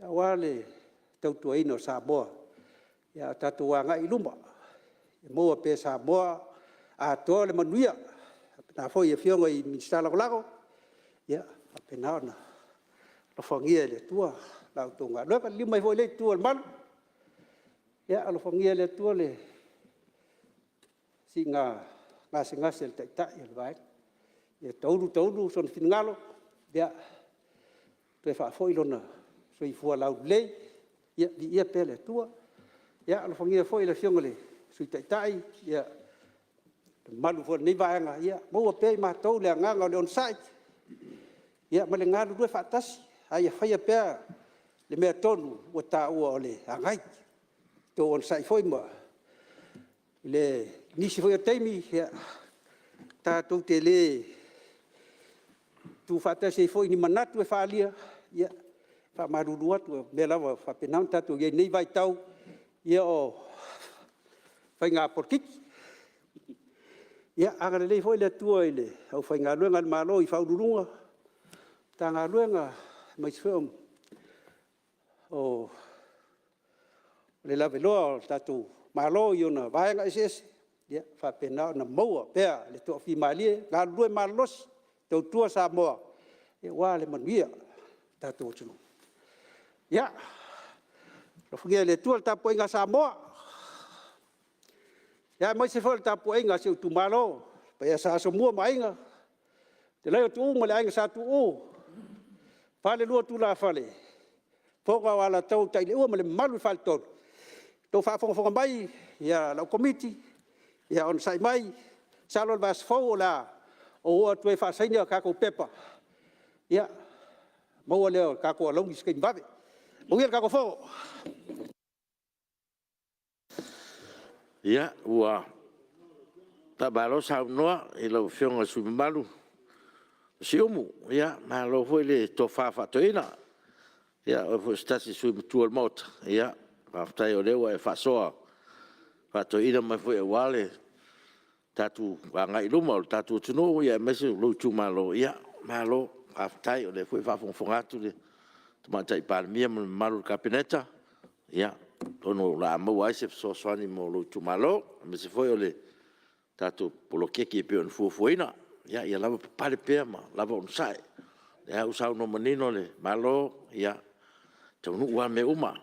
[SPEAKER 3] aua le tautuaina o Samoa a o tatou agai i luma. Ia maua pea e Samoa atoa le manuia. E faapena foi i Afioga i Minisita Lagolago, ia faapena ona alofagia e le Atua la outou galuega. Liliu mai foi i lenei Itu o le Malu, ia alofagia e le Atua le siiga gasegase a le Taitai o le Vaega, ia taulu taulu sona finagalo, toe faafoi lona soifua laulelei, ia viia pea le Atua. Ia alofagia foi le Afioga i le Sui Taitai ma le mamalu foi o lenei Vaega, ia maua pea e i matou le agaga o le onosai ma le galulue faatasi, a ia faia pea le amiotonu ua taua o le agai. Outou onosai foi i nisi foi o taimi tatou te le tutufaatasi ai foi i ni manatu e faaalia, faamalulu atu, o mea lava e faapena ona tatou i ai i lenei vaitau o faiga polokiki. Ia agalelei foi le Atua i le aufaigaluega a le Malo i Ofisa Sili o Pulega o Matagaluega aemaise foi o le lavaloa o le tatou Malo i ona vaega eseese, ia faapena ona maua pea le toafimalie, galulue malolosi e tautua Samoa aua le manuia o le tatou atunuu. Ia, alofagia e le Atua le tapuaiga a Samoa, aemaise foi o le tapuaiga a si ou itumalo, le paia ia Sa Asomua ma Aiga, le fetalai ia Tuuu ma le Aiga Sa Tuuu, le Falelua o Tulafale, Fofoga o Alataua, Utaileuo ma le mamalu i le Faletolu. Le tou faafogafoga mai lau Komiti, ia onosai mai, masalo o le vaiaso fou o le a ou oo atu ai e faasaini a tatou pepa, ona maua lea o tatou alauni i se taimi vave. Manuia le tatou Fono. Ia, ua faamalo saunoa i lau Afioga i le sui usufono mamalu o Siumu. Malo foi le tofa faatoeaina. Ia o oe foi o se tasi o sui usufono matua o le Maota, faafetai o lea ua e faasoa faatoeaina mai foi aua le tatou agai i luma o le tatou atunuu aemaise o lou itumalo. Malo faafetai o lea foi e faafogafoga atu le Tamaitai Palemia ma le mamalu o le Kapeneta, ia, atonu o le a maua ai se fesoasoani mo lou itumalo, aemaise foi o le tatou poloketi e pei ona fuafuaina. Ia lavapapale pea ma lava onosai, o lea ua saunoa manino le Malo, ia, e taunuu lava mea uma.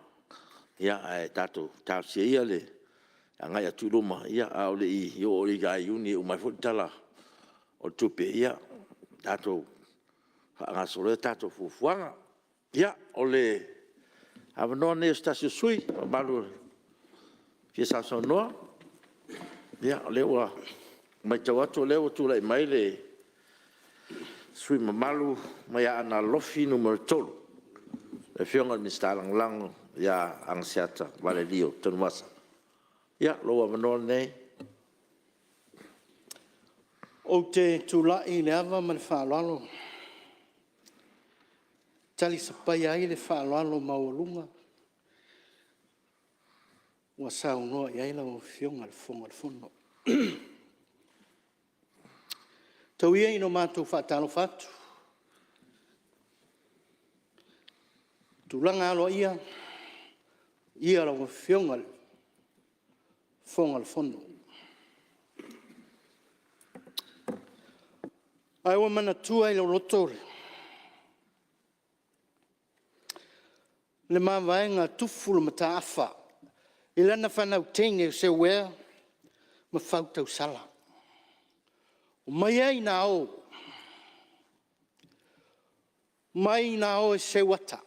[SPEAKER 3] Ae tatou talosia ia le agai atu i luma, a o le i oo ia Iuni e uma ai foi le Tala o le Tupe, ia tatou faagasolo lea tatou fuafuaga. Ia, o le avanoa lenei o se tasi o sui usufono mamalu e fia sausaunoa. Ia, o lea ua matau atu o lea ua tulai mai le sui usufono mamalu mai Aana Alofi Nu.3, le Afioga i le Minisita Lagolago ia Agaseata Valelio Tanuvasa. Ia, lou avanoa lenei.
[SPEAKER 4] Ou te tulai i le ava ma le faaaloalo e talisapaia ai le faaaloalo maualuga ua saunoa i ai lau Afioga i le Fofoga o le Fono. Tau ia ina matou faatalofa atu i tulaga aloaia i le paia o lau Afioga i le Fofoga o le Fono. Ae ua manatua i lou loto le mavaega a Tufu le Mataafa i lana fanau teine o Seuea ma Fautausala. Omai ai ina o, omai ina o e seu ata,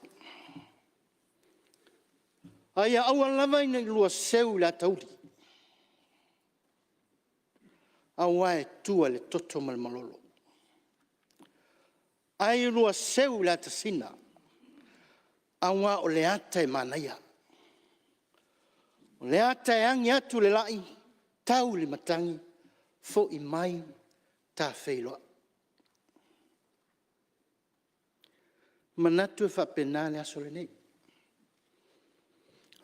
[SPEAKER 4] a ia aua lava ne i oulua seu i le ata uli, aua e tua i le toto ma le malolo. Ae ia oulua seu i le atasina, aua o le ata e manaia, o le ata e agi atu le lai tau le matagi, foi mai ta feiloai. E manatu e faapena le aso lenei,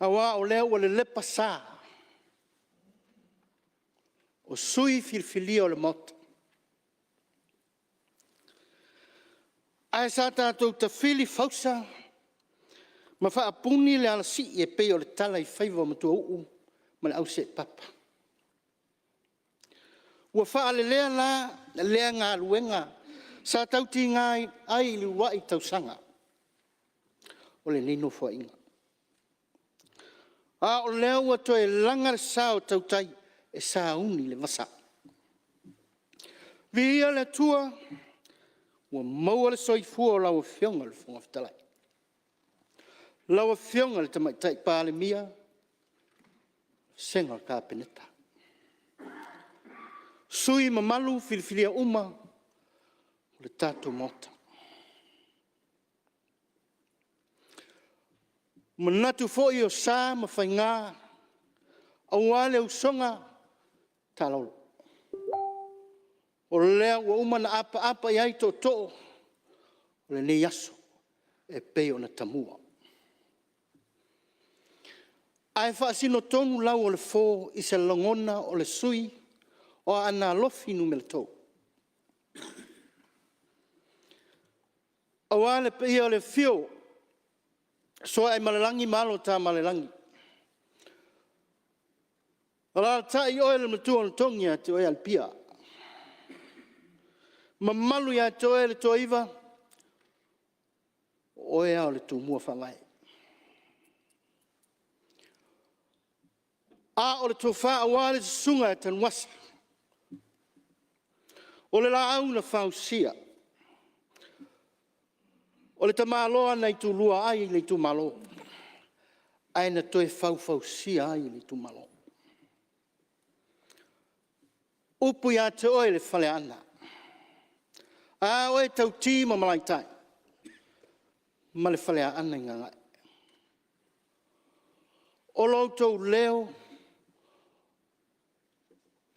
[SPEAKER 4] aua o lea ua lelepa sa o sui usufono filifilia o le Maota, ae sa tatou tafili fausa ma faapuni le alasii e pei o le tala i faiva o matuauu ma le auseepapa. Ua faalelea la lea galuega sa tautiga ai i le uluai tausaga o lenei Nofoaiga, a o lea ua toe laga le sa o tautai e sauni le vasa. Viia le Atua ua maua le soifua o lau Afioga i le Fofoga Fetalai, lau Afioga i le Tamaitai Palemia, vasega o le Kapeneta, sui usufono mamalu filifilia uma o le tatou Maota. E manatu foi o sa ma faiga aua le usoga taalolo, o lea ua uma ona apaapa i ai tootoo o lenei aso. e pei ona tamua. Ae faasino tonu lau o le fo i se lagona o le sui usufono o Aana Alofi Nu.3, aua le paia o le afio o Sooaemalelagi ma alo o Tamaalelagi, alaalatai oe le Matuanatogi ia te oe Alepia. Mamalu ia te oe le Toaiva, o oe lava o le Tumua faavae. A o le tofa aua le susuga ia Tanuvasa, o le Laau na Fausia, o le tamaloa na itulua ai le itumalo, ae na toe faufausia ai le itumalo. O upu ia te oe le Faleaana, ae a oe Tauti ma Malaitai ma le Faleaana i Gagae. O lo outou leo,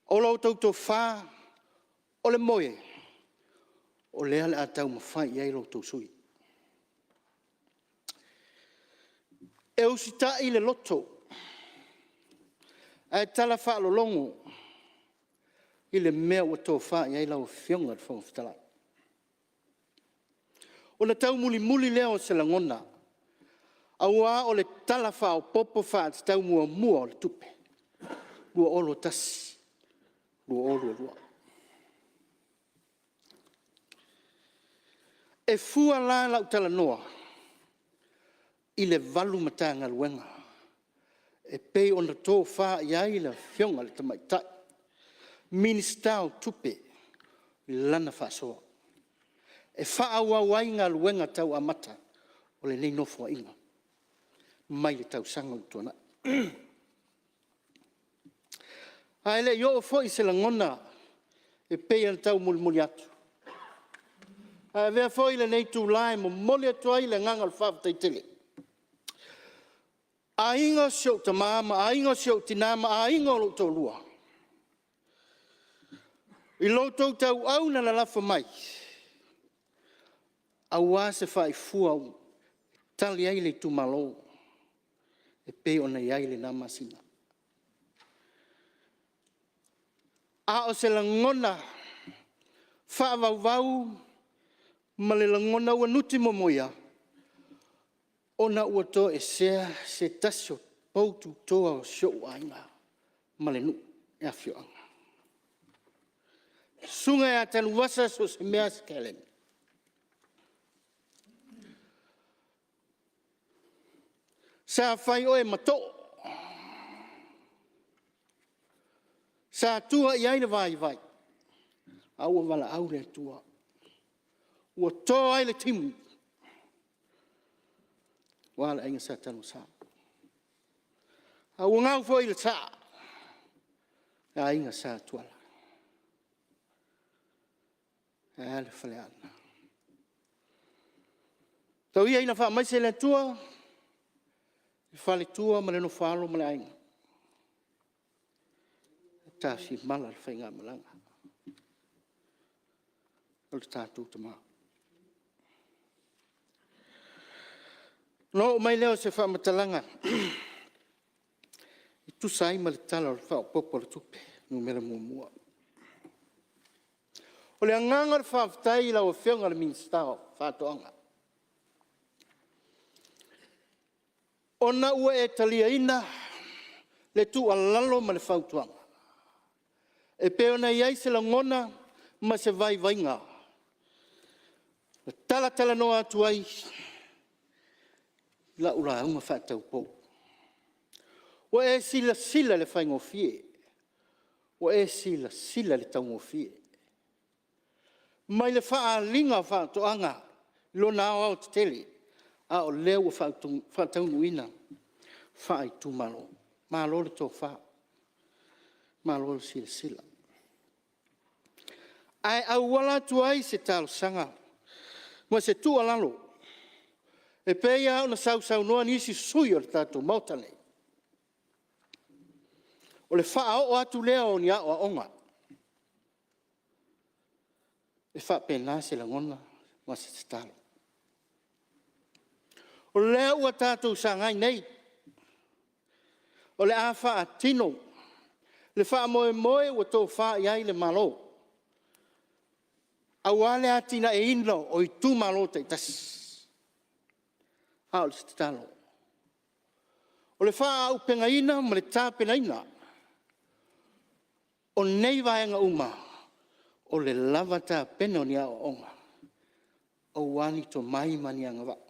[SPEAKER 4] o la outou tofa, o le moe, o lea o le a taumafai i ai lo outou sui usufono. E usitai le loto ae tala faalologo i le mea ua tofa i ai lau Afioga i le Fofoga Fetalai. Ona taumulimuli lea o se lagona aua o le Tala Faaopoopo Faatatau Muamua o le Tupe 2021/2022. E fua la lau talanoa i le 8 Matagaluega e pei ona tofa i ai le Afioga i le Tamaitai Minisita o Tupe i lana faasoa, e faaauau ai galuega tau amata o lenei Nofoaiga mai le tausaga ua tuanai. Ae le i oo foi se lagona e pei ona taumulimuli atu, ae avea foi lenei itula e momoli atu ai le agaga o le faafetai tele, aiga o si ou tama ma aiga o si ou tina ma aiga o lou toalua, i lo outou tauau na lalafo mai aua se faifua e tali ai le itumalo e pei ona i ai lena masina. A o se lagona faavauvau ma le lagona ua nutimomoia, ona ua toesea se tasi o poututoa o si ou aiga ma le nuu, le afioaga, le Susuga ia Tanuvasa Soosemea Scanlan. Sa fai oe ma too, sa tua i ai le vaivai, a ua valaau le Atua ua to ai le timu, aua le Aiga Sa Tanuvasa. A ua gau foi le sa i le Aiga Sa Tuala. Ae a le Faleaana. Tau ia ina faamaise le Atua i le faletua ma le nofoaalo ma le aiga, tafimala le faigamalaga a lo tatou tama. Ona oo mai lea o se faamatalaga e tusa ai ma le Tala Faaopoopo o le Tupe Nu.1. O le agaga o le faafetai i lau Afioga i le Minisita o Faatoaga, ona ua e taliaina le tuualalo ma le fautuaga e pei ona i ai se lagona ma se vaivaiga na talatalanoa atu ai i lau lauga faataupou. Ua e silasila i le faigofie, ua e silasila i le taugofie, mai le faaaliga o faatoaga i lona aoaotetele, a o lea ua faataunuuina faaitumalo. Malo le tofa, malo le silasila. Ae auala atu ai se talosaga ma se tuualalo e pei lava ona sausaunoa nisi sui usufono o le tatou Maota nei, o le faaoo atu lea o ni aoaoga, e faapena se lagona ma se tatalo. O lea ua tatou sagai nei, o le a faatino le faamoemoe ua tofa i ai le Malo, aua le atinaeina o itumalo taitasi. A o le tatalo, o le faaauupegaina ma le tapenaina o nei vaega uma, o le lava tapena o ni aoaoga aua ni tomai ma ni agavaa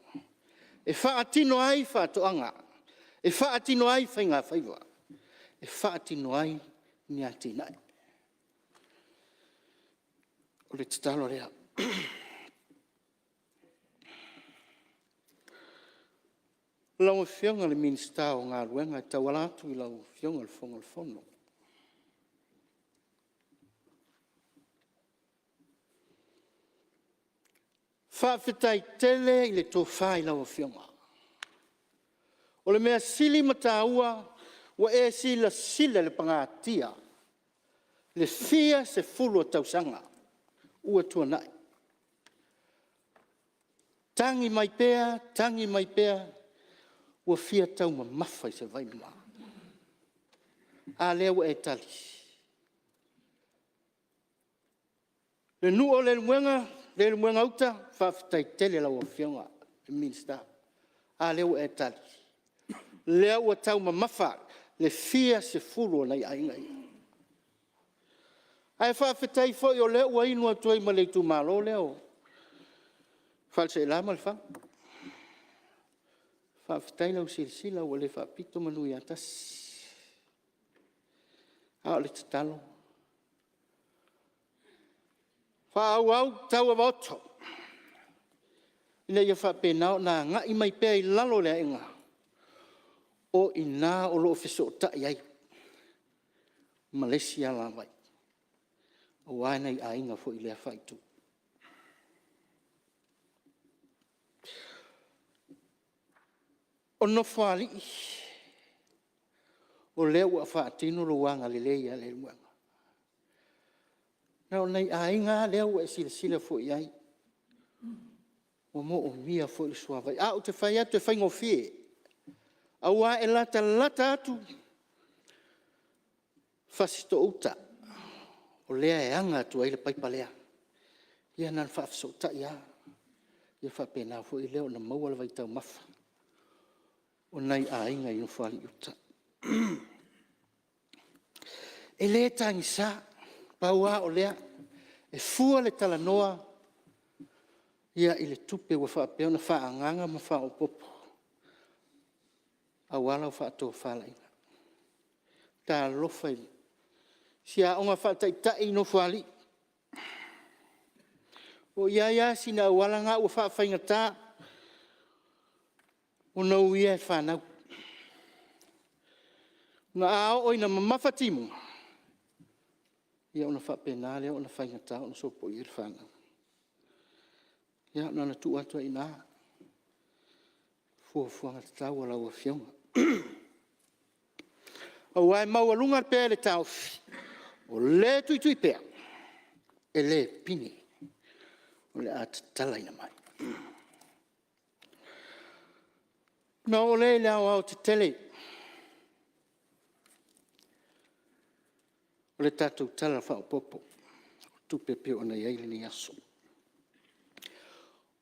[SPEAKER 4] e faatino ai faatoaga, e faatino ai faigafaiva, e faatino ai ni atinae. O le tatalo lea. Lau Afioga i le Minisita o Galuega e tauala atu i lau Afioga i le Fofoga Fetalai, faafetai tele i le tofa i lau Afioga. O le mea sili ma taua ua e silasila i le pagatia i le fia sefulu o tausaga ua tuanai, tagi mai pea, tagi mai pea ua fia taumamafa i se vai mama. A lea ua e tali. Le nuu o Leulumoega, Leulumoega-uta, faafetai tele i lau Afioga i le Minisita. A lea ua e tali, lea ua taumamafa le fia sefulu o nai aiga ia. Ae faafetai foi o lea ua inu atu ai ma le itumalo lea o Faleaseela ma Lefaga. Faafetai lau silasila ua le faapito Manu ia Tasi. A o le tatalo, faaauau taua ua oto, ina ia faapena ona agai mai pea i lalo o le aega, o i ina o lo o fesootai ai ma le isi alavai aua nai aiga foi i lea faaitu. O Nofoalii, o lea ua faatino lou agalelei ia Leulumoega. Na o nai aiga lava lea ua e silasila foi i ai, ua manaomia foi le suavai. Ae ou te fai atu e faigofie, aua e latalata atu Fasitoo-uta, o lea e aga atu ai le paipa lea. Ia na ona faafesootai lava, ia faapena foi lea ona maua le vaitaumafa o nai aiga i Nofoalii-uta. E le tagisa, pau lava o lea, e fua le talanoa i le tupe ua faapea ona faaagaaga ma faaopoopo aua lau faatofalaiga. Talofa i si aoga faataitai i Nofoalii, o lo o i ai lava sina auala lena ua faafaigata ona uia e fanau. Ma a oo ina mamafa timuga, ia ona faapena lea ona faigata ona sopoia le fanau. Ia na ona tuu atu lava i ina i fuafuaga tatau a lau Afioga. Aua e maualuga pea le taofi, o le tuitui pea, e le pine, o le a tatalaina mai. Ona oo lea i le aoaotetele o le tatou Tala Faaopoopo o Tupe e pei ona i ai lenei aso.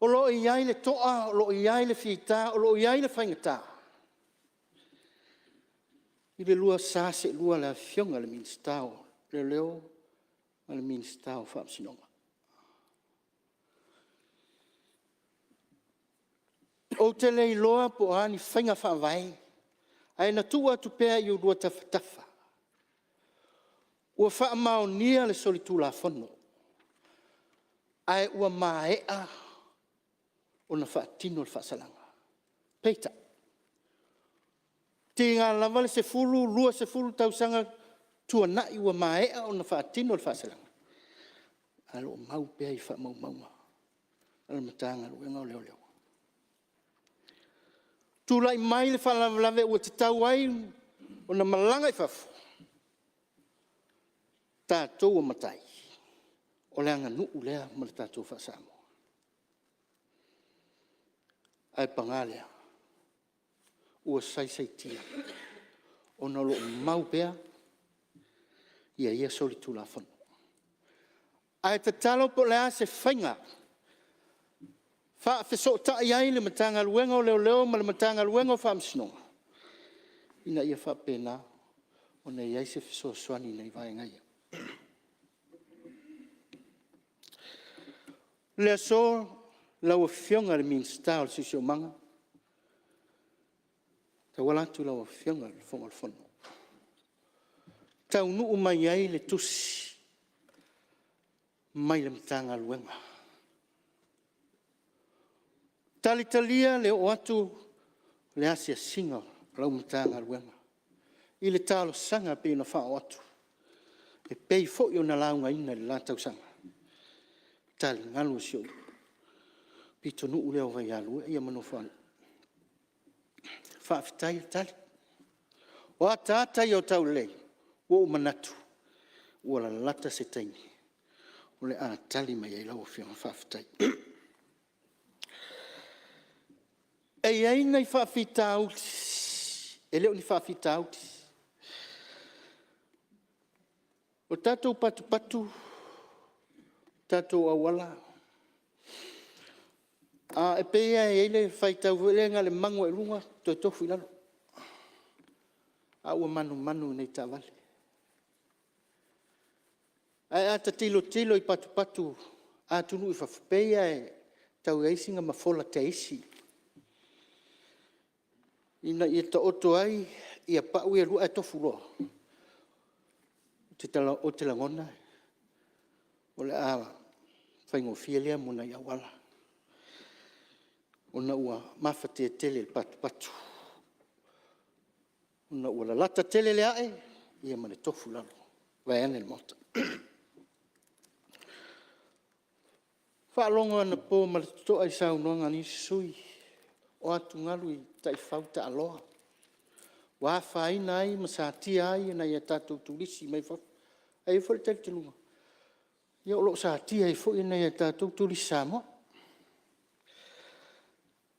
[SPEAKER 4] O lo o i ai le toa o lo o i ai le fita o lo o i ai le faigata i le lua sa seelua i le Afioga i le Minisita o Leoleo ma le Minisita o Faamasinoga. Ou te le iloa po o a ni faiga faavae, ae na tuu atu pea i oulua tafatafa, ua faamaonia le solitulafono, ae ua maea ona faatino le faasalaga. Peitai, tiga lava le 10, 20 tausaga tuanai ua maea ona faatino le faasalaga, ae o lo o mau pea i faamaumauga a le Matagaluega o Leoleo. Tulai mai le faalavelave ua tatau ai ona malaga i fafo, tatou o matai, o le aganuu lea ma le tatou faa-Samoa. Ae paga lea, ua saisaitia ona o lo o mau pea ia solitulafono. Ae tatalo po o le a se faiga faafesootai ai le Matagaluega o Leoleo ma le Matagaluega o Faamasinoga, ina ia faapena ona i ai se fesoasoani i nai vaega ia. O le aso lau Afioga i le Minisita o le Siosiomaga, e tauala atu i lau Afioga i le Fofoga Fetalai, e taunuu mai ai le tusi mai le Matagaluega, talitalia le oo atu o le asiasiga a lau Matagaluega i le talosaga e pei ona faaoo atu, e pei foi ona laugaina i le la tausaga, taligalu o si ou pitonuu lea o Vaialua ma Nofoalii. Faafetai le tali. O ataata ia o taulelei, ua ou manatu ua lalata se taimi o le a tali mai ai lau Afioga. Faafetai. E i ai nai faafitauli, e le o ni faafitauli, o tatou patupatu, tatou auala, e pei lava e i ai le faitau foi lea na o le manu lava i luga toe tofu i lalo, a ua manumanu i nai taavale. Ae a ta tilotilo i patupatu a atunuu i fafo, e pei lava e tau i ai sina mafola te isi ina ia taoto ai pau ia e lua ae tofu loa. Ou te lagona o le a faigofie lea mo nai auala ona ua mafatia tele i le patupatu ona ua lalata tele le ae ma le tofu i lalo, vaeane le Maota. Faalogo anapo ma le totoa i saunoaga a nisi sui usufono o atugalu i taifau taaloa ua afaina ai ma satia ai nai a tatou turisi mai fafo. Ae i ai foi le talitonuga, o lo o satia ai foi nai a tatou turisi Samoa.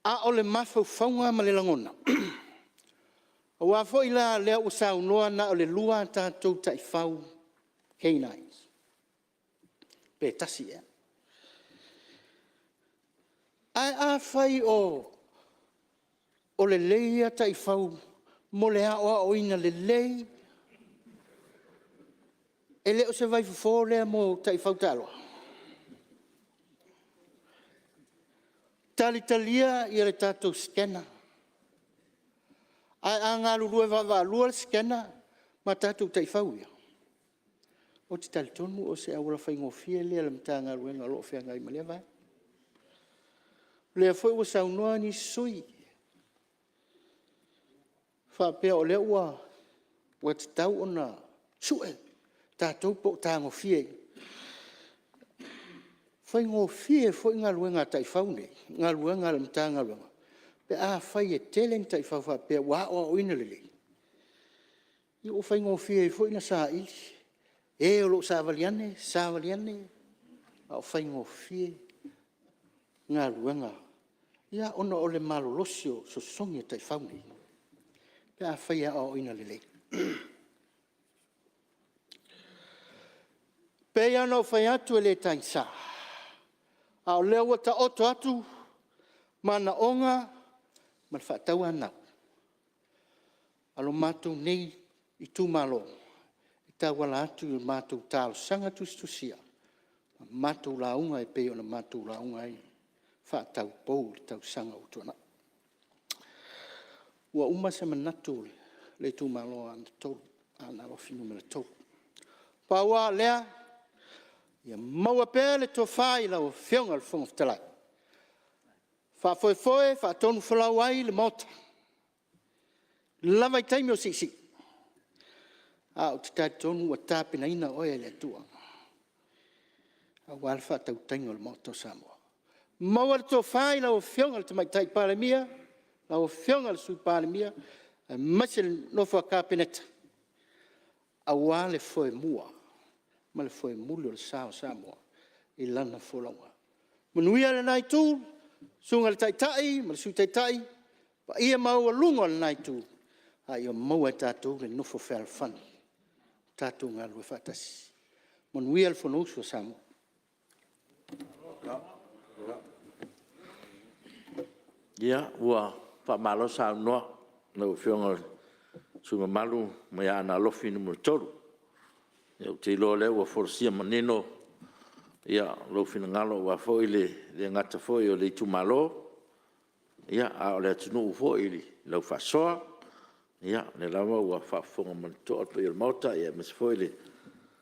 [SPEAKER 4] A o le mafaufauga ma le lagona, aua foi la o lea ua saunoa na o le 2 a tatou taifau K9 pe tasi ea. Ae afai o lelei ia taifau mo le aoaoina lelei, e le o se vaifofo lea mo taifau taaloa? Talitalia le tatou scanner, ae a galulue vaavaalua le scanner ma tatou taifau ia, ou te talitonu o se auala faigofie lea i le Matagaluega o lo o feagai ma lea vaega. O lea foi ua saunoa nisi sui usufono faapea o lea ua tatau ona sue tatou po o tagofia. E faigofie foi galuega a taifau nei, galuega a le Matagaluega pe afai e tele ni taifau faapea ua aoaoina lelei, ia ua faigofie ai foi ona saili e o lo o savali ane, savali ane, a ua faigofie galuega ona o le malolosi o sosogi o taifau nei pe afai e aoaoina lelei. E pei lava ona ou fai atu e le tagisa, a o lea ua taoto atu manaoga ma le faatauanau a lo matou nei itumalo e tauala atu i le matou talosaga tusitusia ma matou lauga e pei ona matou lauga ai faataupou i le tausaga ua tuanai. Ua uma se manatu o le itumalo o Aana Alofi Nu.3. Pau lava o lea, ia maua pea le tofa i lau Afioga i le Fofoga Fetalai, faafoefoe, faatonufolau ai le Maota, lava i taimi o siisii, ae ou te talitonu ua tapenaina oe e le Atua aua le faatautaiga o le Maota o Samoa. Maua le tofa i lau Afioga i le Tamaitai Palemia, lau Afioga i le Sui Palemia aemaise le nofo a Kapeneta, aua le foemua ma le foemuli o le sa o Samoa i lana folauga. Manuia lena Itu, susuga i le Taitai ma le Sui Taitai, Paia maualuga o lena Itu, a ia maua e tatou le nofo fealofani, tatou galulue faatasi. Manuia le Fonousu a Samoa.
[SPEAKER 1] Ia, ua faamalo saunoa i lau Afioga i le sui usufono mamalu mai Aana Alofi Nu.3. Ou te iloa o lea ua folasia manino lou finagalo aua foi e le gata foi o le itumalo, a o le atunuu foi i lau faasoa. Ia, o lea lava ua faafofoga ma le totoa le paia o le Maota, aemaise foi le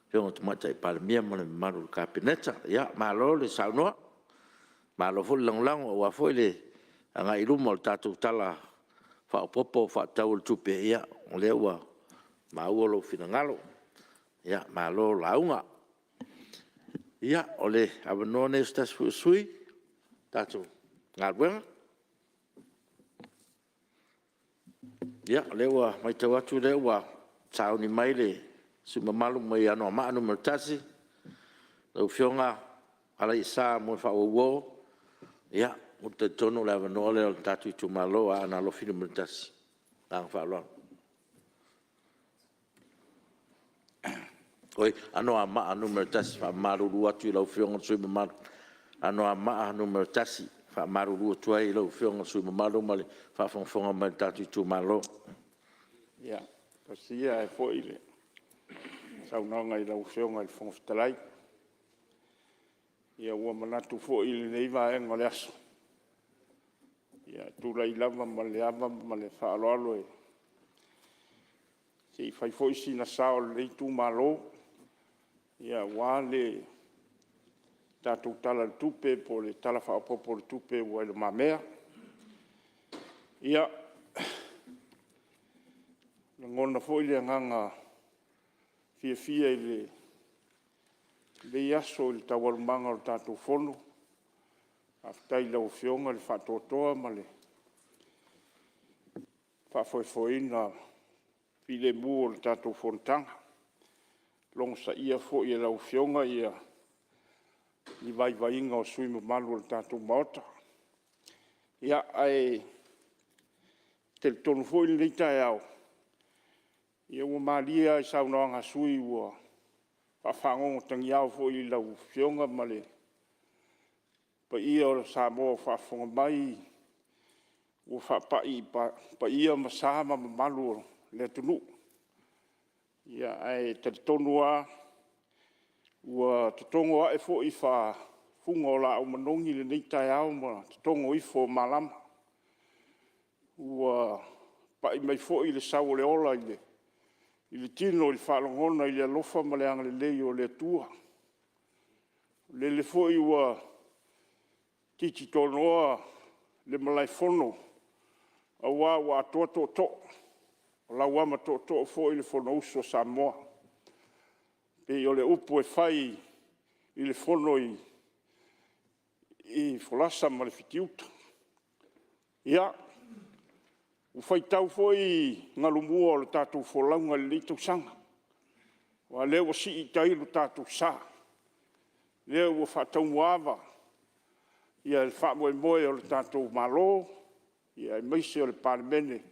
[SPEAKER 1] Afioga i le Tamaitai Palemia ma le mamalu o le Kapeneta. Malo le saunoa, malo foi le lagolago aua foi le agai i luma o le tatou Tala Faaopoopo Faatatau o le Tupe. Ia, o lea ua maua lou finagalo. Malo lauga. Ia, o le avanoa lenei o se tasi foi o sui usufono o le tatou galuega. Ia, o lea ua matau atu o lea ua sauni mai le sui usufono mamalu mai Anoamaa 1, lau Afioga Alaiasa Moefaauouo. Ia, ou te talitonu o le avanoa lea o le tatou itumalo o Aana Alofi 1. Ma le agaga faaaloalo. Oi, Anoamaa 1. E faamalulu atu i lau Afioga i le sui usufono mamalu, Anoamaa 1. E faamalulu atu ai i lau Afioga i le sui usufono mamalu ma le faafogafoga mai a le tatou itumalo.
[SPEAKER 5] Ia, tasi ia ae foi le saunoaga i lau Afioga i le Fofoga Fetalai. Ia ua manatu foi i lenei vaega o le aso, e tulai lava ma le ava ma le faaaloalo se i fai foi sina sao o lenei itumalo aua le tatou Tala o le Tupe po o le Tala Faaopoopo o le Tupe ua i lumamea. Ia, e lagona foi le agaga fiafia i lenei aso i taualumaga o le tatou Fono. Faafetai i lau Afioga le faatoatoa ma le faafoefoeina filemu o le tatou fonotaga. Logosaia foi e lau Afioga ni vaivaiga o sui usufono mamalu o le tatou Maota. Ia, ae talitonu foi lenei taeao, ua malie lava i saunoaga a sui usufono ua faafagogotagiao foi i lau Afioga ma le paia o Samoa o faafofoga mai, ua faapai i paia ma sa ma mamalu o le atunuu. Ae talitonu lava ua totogo ae foi faafuga o laau manogi lenei taeao ma totogo ifo o malama. Ua pai mai foi le sau o le ola i le tino i le faalogona i le alofa ma le agalelei o le Atua. O lele foi ua titi tonoa le malaefono aua ua atoa tootoo, o lau ama tootoo foi le Fonousu a Samoa. E pei o le upu e fai i le fono i folasa ma le fitiuta. Ia, ua faitau foi galumua o le tatou folauga i lenei tausaga, aua o lea ua sii i tai lo tatou sa, lea ua faataumuaava le faamoemoe o le tatou Malo aemaise o le Palemene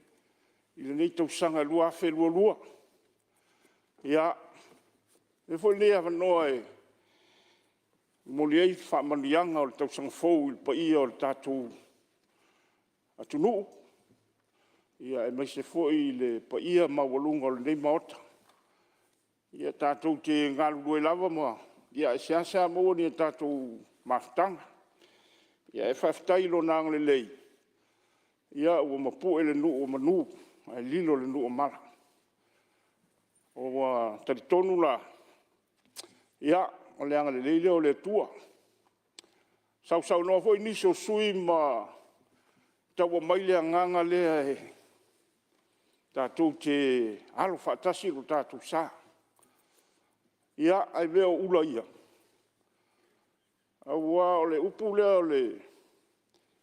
[SPEAKER 5] i lenei tausaga 2022. Ia, avea foi lenei avanoa e momoli ai faamanuiaga o le tausaga fou i le paia o le tatou atunuu, aemaise foi le paia maualuga o lenei Maota. Ia tatou te galulue lava ae seasea maua ni a tatou mafutaga. Ae faafetai i Lona agalelei ua mapu'e le nuu o manu ae lilo le nuu o mala. Ua talitonu la, ia, o le agalelei lea o le Atua. Sausaunoa foi nisi o sui usufono ma tau aumai le agaga lea tatou te alo faatasi lo tatou sa. Ia, a mea o ula ia? Aua o le upu lea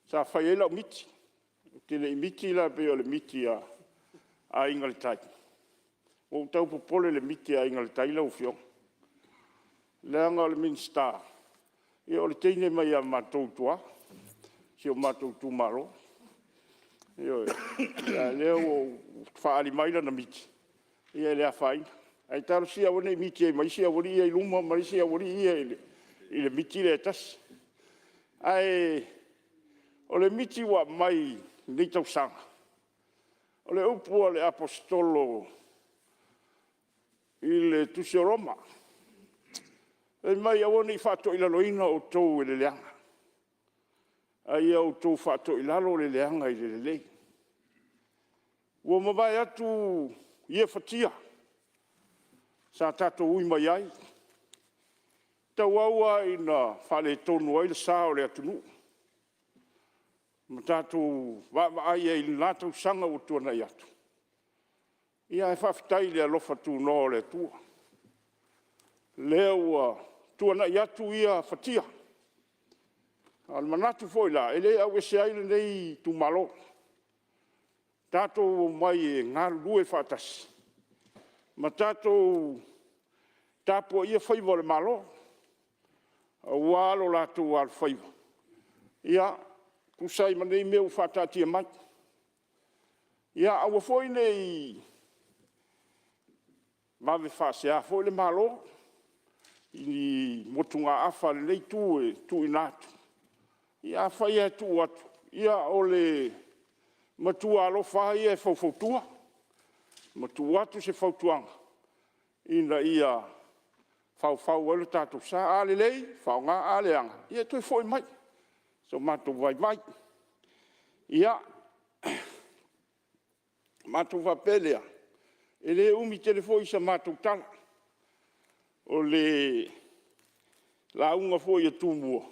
[SPEAKER 5] sa fai ai lau miti. Ou te le i miti la pei o le miti a Aiga i le Tai. Ua ou tau popole i le miti a Aiga i le Tai lau Afioga, leaga o le Minisita, o le teine mai ia matou i tua, si o matou itumalo. Ioe. A o lea ua faaali mai lana miti, ia e le afaina. Ae talosia ia aua ne i miti ai ma isi aualii ia i luma ma isi aualii ia i le miti lea e tasi. Ae o le miti ua aumai i lenei tausaga, o le upu a le Aposetolo i le tusi o Roma, fai mai aua ne i faatoilaloina outou e le leaga, a ia outou faatoilalo le leaga i le lelei. Ua mavae atu ia fatia sa tatou ui mai ai, tauau lava ina faaletonu ai le sa o le atunuu ma tatou vaavaai ai i lena tausaga ua tuanai atu, ae faafetai i le alofa tunoa o le Atua, lea ua tuanai atu ia fatia. A o le manatu foi la, e le auese ai lenei itumalo, tatou omai e galulue faatasi ma tatou tapuaia faiva o le Malo, aua lo latou alofaiva, e tusa ai ma nei mea ua faataatia mai. Ia aua foi ne i vave faasea foi le Malo i ni motugaafa a lenei Itu e tuuina atu. Ia afai lava e tuu atu, ia o le matua alofa lava ia e faufautua ma tuu atu se fautuaga ina ia faufau ai lo tatou sa. A lelei, faaaoga, a leaga, ia toe foi mai so matou vaivai. Ia, ona matou faapea lea, e le umi tele foi sa matou tala. O le lauga foi a Tumua,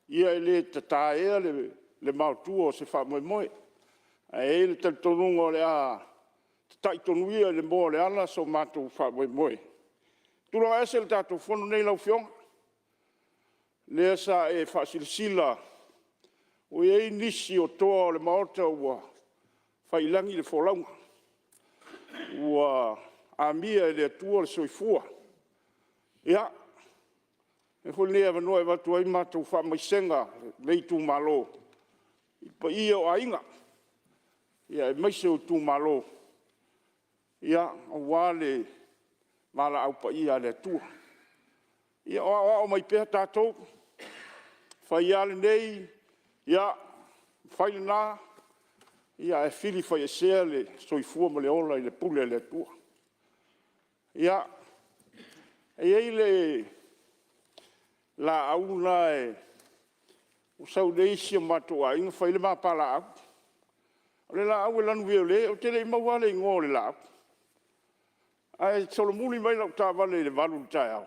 [SPEAKER 5] ia e le tataea le maotua o se faamoemoe. Ae i ai le talitonuga o le a tatai tonu ia i le moa o le ala so matou faamoemoe. E tulaga ese le tatou Fono lenei lau Afioga, lea sa e faasilasila ua i ai nisi o toa o le Maota ua faiilagi le folauga, ua amia e le Atua le soifua. Ia, avea foi lenei avanoa e avatu ai le matou faamaisega a lenei itumalo i le paia o aiga, aemaise o itumalo, aua le valaau paia a le Atua. Ia o aoao mai pea tatou, e fai lava lenei, fai lena, ae filifaiesea le soifua ma le ola i le pule a le Atua. Ia, e i ai le laau lena, ua sau nei si o matou aiga fai le ma palaau. O le laau e lanu viole, ou te le i maua lava le igoa o le laau. Ae solomuli mai lau taavale i le 8:00 i le taeao,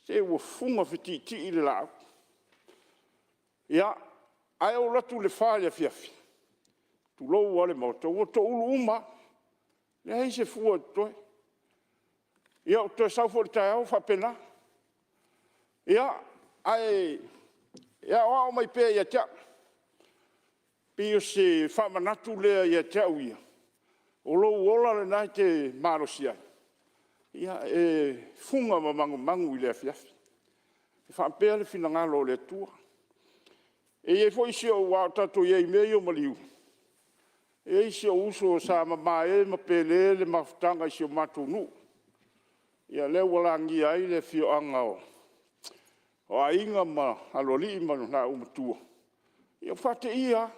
[SPEAKER 5] se ua fuga fetiitii le laau. Ia, ae ou alu atu i le 4:00 i le afiafi, tulou lava le Maota, ua toulu uma lava, leai se fua o totoe. Ia ou toe sau foi i le taeao e faapena. Ia, ae aoao mai pea ia te au, pei o se faamanatu lea ia te au ia, o lou ola lena e te malosi ai, e fuga ma magumagu i le afiafi. E faapea le finagalo o le Atua. E i ai foi si ou... aua o tatou i ai i mea ia o maliu, e i ai si ou uso sa mamae ma pele le mafutaga i si o matou nuu. Ia lea ua lagia ai le afioaga o Aiga ma Aloalii ma le laua Matua, ia ua faateia lava,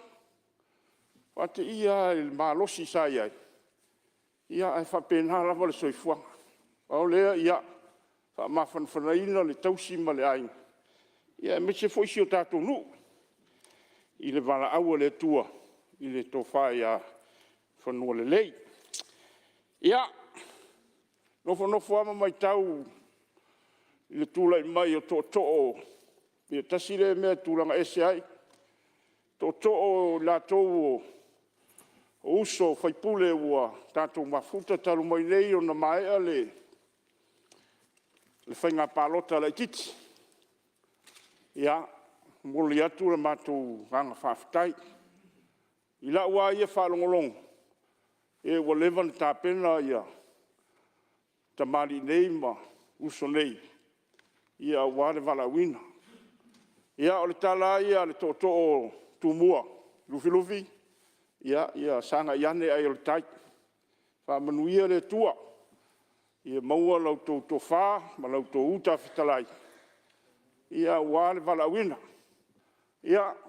[SPEAKER 5] faateia lava i le malosi sa i ai, ae faapena lava le soifuaga. Pau lea ia faamafanafanaina le tausi ma le aiga, aemaise foi si o tatou nuu i le valaau a le Atua i le tofa ia Fanualelei. Ia, nofonofo lava ma matau i le tulai mai o tootoo, ia tasi lea mea e tulaga ese ai tootoo o i latou o uso sui usufono ua tatou mafuta talu mai nei ona maea le faiga palota laitiiti. Ia, e momoli atu le matou agaga faafetai. I lau lava ia faalogologo, ua leva ona tapena tamalii nei ma uso nei aua le valaauina. Ia, o le tala lava ia a le tootoo o Tumua, Lufilufi, Ia sagai ane ai o le tai, faamanuia le Atua, ia maua la outou tofa ma la outou uta fetalai aua le valaauina.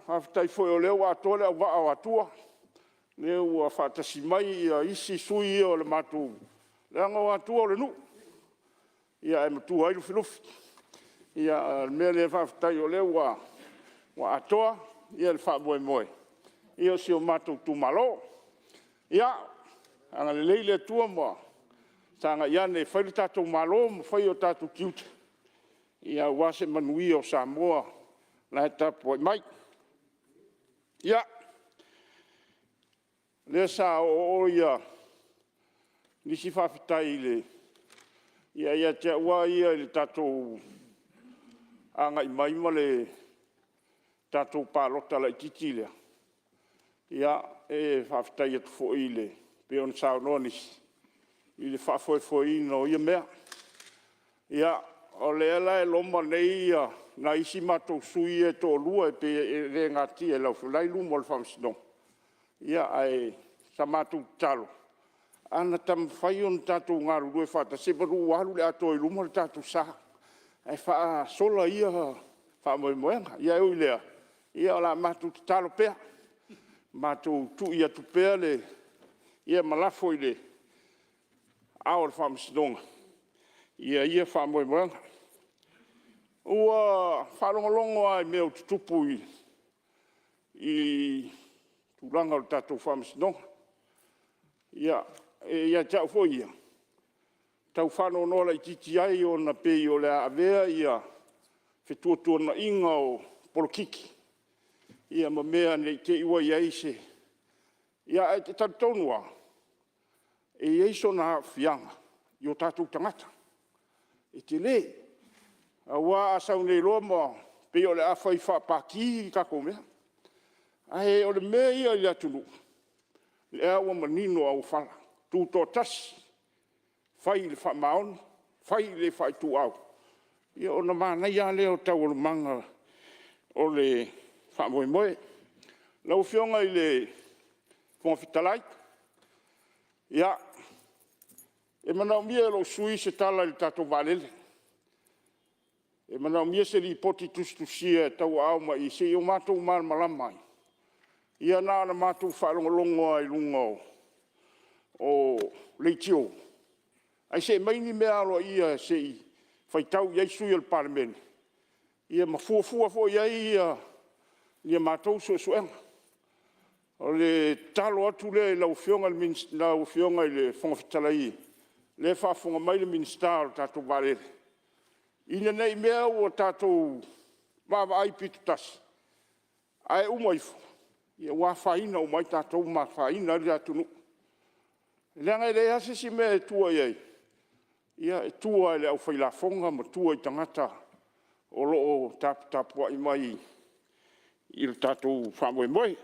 [SPEAKER 5] Faafetai foi o lea ua atoa le auvaa o Atua, o lea ua faatasi mai isi sui ia o le matou... leaga o Atua o le nuu, ae matua ai Lufilufi. O le mea lea faafetai o lea ua atoa le faamoemoe o si o matou itumalo. Ia agalelei le Atua ma sagai ane e fai lo tatou Malo ma fai o tatou tiute aua se manuia o Samoa la e tapuai mai. Ia, o lea sa oooo nisi faafetai ia te au lava ia i le tatou agai mai ma le tatou palota laitiiti lea, e faafetai atu foi e pei ona saunoa nisi i le faafoefoeina o ia mea. Ia, o lea la e loma nei nai isi matou sui ia e toalua, e pei e le natia i lau Afioga, o la e i luma o le Faamasinoga. Ae o sa matou tatalo, ana taumafai ona tatou galulue faatasi, semeamanu ua alu i le atoa i luma le tatou sa, ae faasola ia faamoemoega. Ae ui i lea, o le a matou tatalo pea, matou tui atu pea ma lafo i aao o le Faamasinoga ia faamoemoega. Ua faalogologo lava i mea o tutupu i tulaga o le tatou Faamasinoga. Ia, e ia te au foi ia, e tau faanoanoa laitiiti ai ona e pei o le a avea fetuatuanaiga o polokiki ma mea ne i te i ua i ai se... Ae ou te talitonu lava, e i ai sona aafiaga i o tatou tagata. E tele, aua a sau nei loa ma pei o le a fai faa-Pati le tatou mea. Ae o le mea ia i le atunuu, o lea ua manino auofala, tutoatasi, fai le faamaoni, fai le le faaituau, ia ona manaia lava lea o taualumaga o le faamoemoe. Lau Afioga i le Fofoga Fetalai, ia, e manaomia e lou sui usufono se tala i le tatou vaalele. E manaomia se lipoti tusitusia e tauaao mai i i se i o matou malamalama ai. Ia na ona matou faalogologo lava i luga o leitio, ae se i aumai ni mea aloaia se i faitau i ai sui usufono o le Palemene ma fuafua foi i ai a matou suesuega. O le tatalo atu lea i lau Afioga i le Fofoga Fetalai, o lea e faafofoga mai le Minisita o le tatou vaalele, ina ne i mea ua tatou vaavaai pitotasi, ae uma ifo ua afaina uma ai tatou ma afaina ai le atunuu. Leaga e leai lava se isi mea e tua i ai, e tua lava i le au fai lafoga ma tua i tagata o lo o taputapuai mai i le tatou faamoemoe.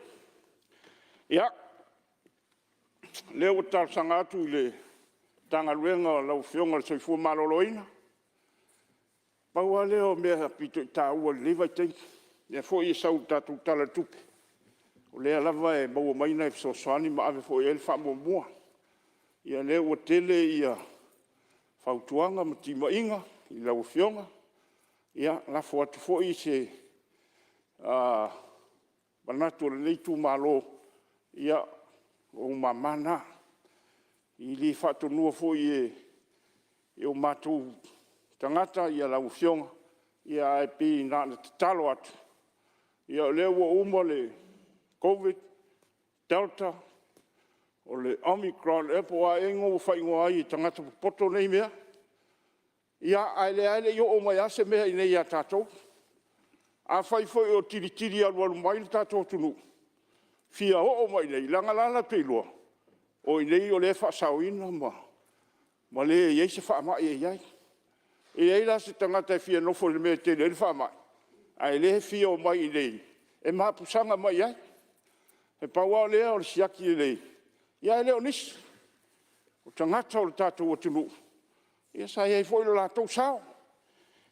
[SPEAKER 5] Ia, o lea ua talosaga atu i le Matagaluega o lau Afioga i le Soifua Maloloina, pau lava lea o mea aupito taua i lenei vaitaimi, o lea foi e sau i le tatou Tala o le Tupe, o lea lava e maua mai nai fesoasoani ma ave foi i ai le faamuamua. Ia o lea ua tele fautuaga ma timaiga i lau Afioga, ia lafo atu foi se manatu o lenei itumalo, ia o ou mama na. E le faatonuina foi e o matou tagata lau Afioga, ae pei na ona tatalo atu, ia o lea ua uma le Koviti-19, Delta, o le Omicron ea po o a ea igoa ua faaigoa ai e tagata popoto nei mea, a o lea lava e le i oo mai lava se mea i inei ia tatou. Afai foi o tilitili alualu mai le tatou atunuu fia oo mai i inei, leaga o la e latou te iloa, o i inei o lea e faasaoina ma leai se faamai e i ai. E i ai la se tagata e fia nofo i le mea e tele ai le faamai, a o lea e fia omai i inei e mapusaga mai ai. E pau lava lea o le siaki lelei, ae le o nisi. O tagata o le tatou atunuu, sa i ai foi lo latou sao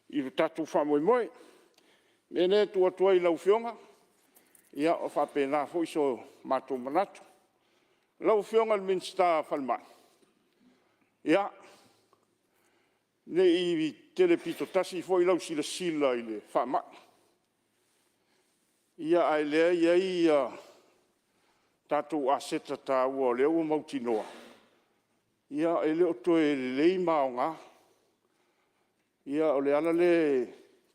[SPEAKER 5] i le tatou faamoemoe. O le mea lea e tuu atu ai i lau Afioga, ia e faapena foi so matou manatu. Lau Afioga i le Minisita o le Falemai, ia, ne i tele pitotasi foi lau silasila i le faamai, ae o lea e i ai tatou aseta taua o lea ua mautinoa e le o toe lelei ma aoga. Ia o le ala lea i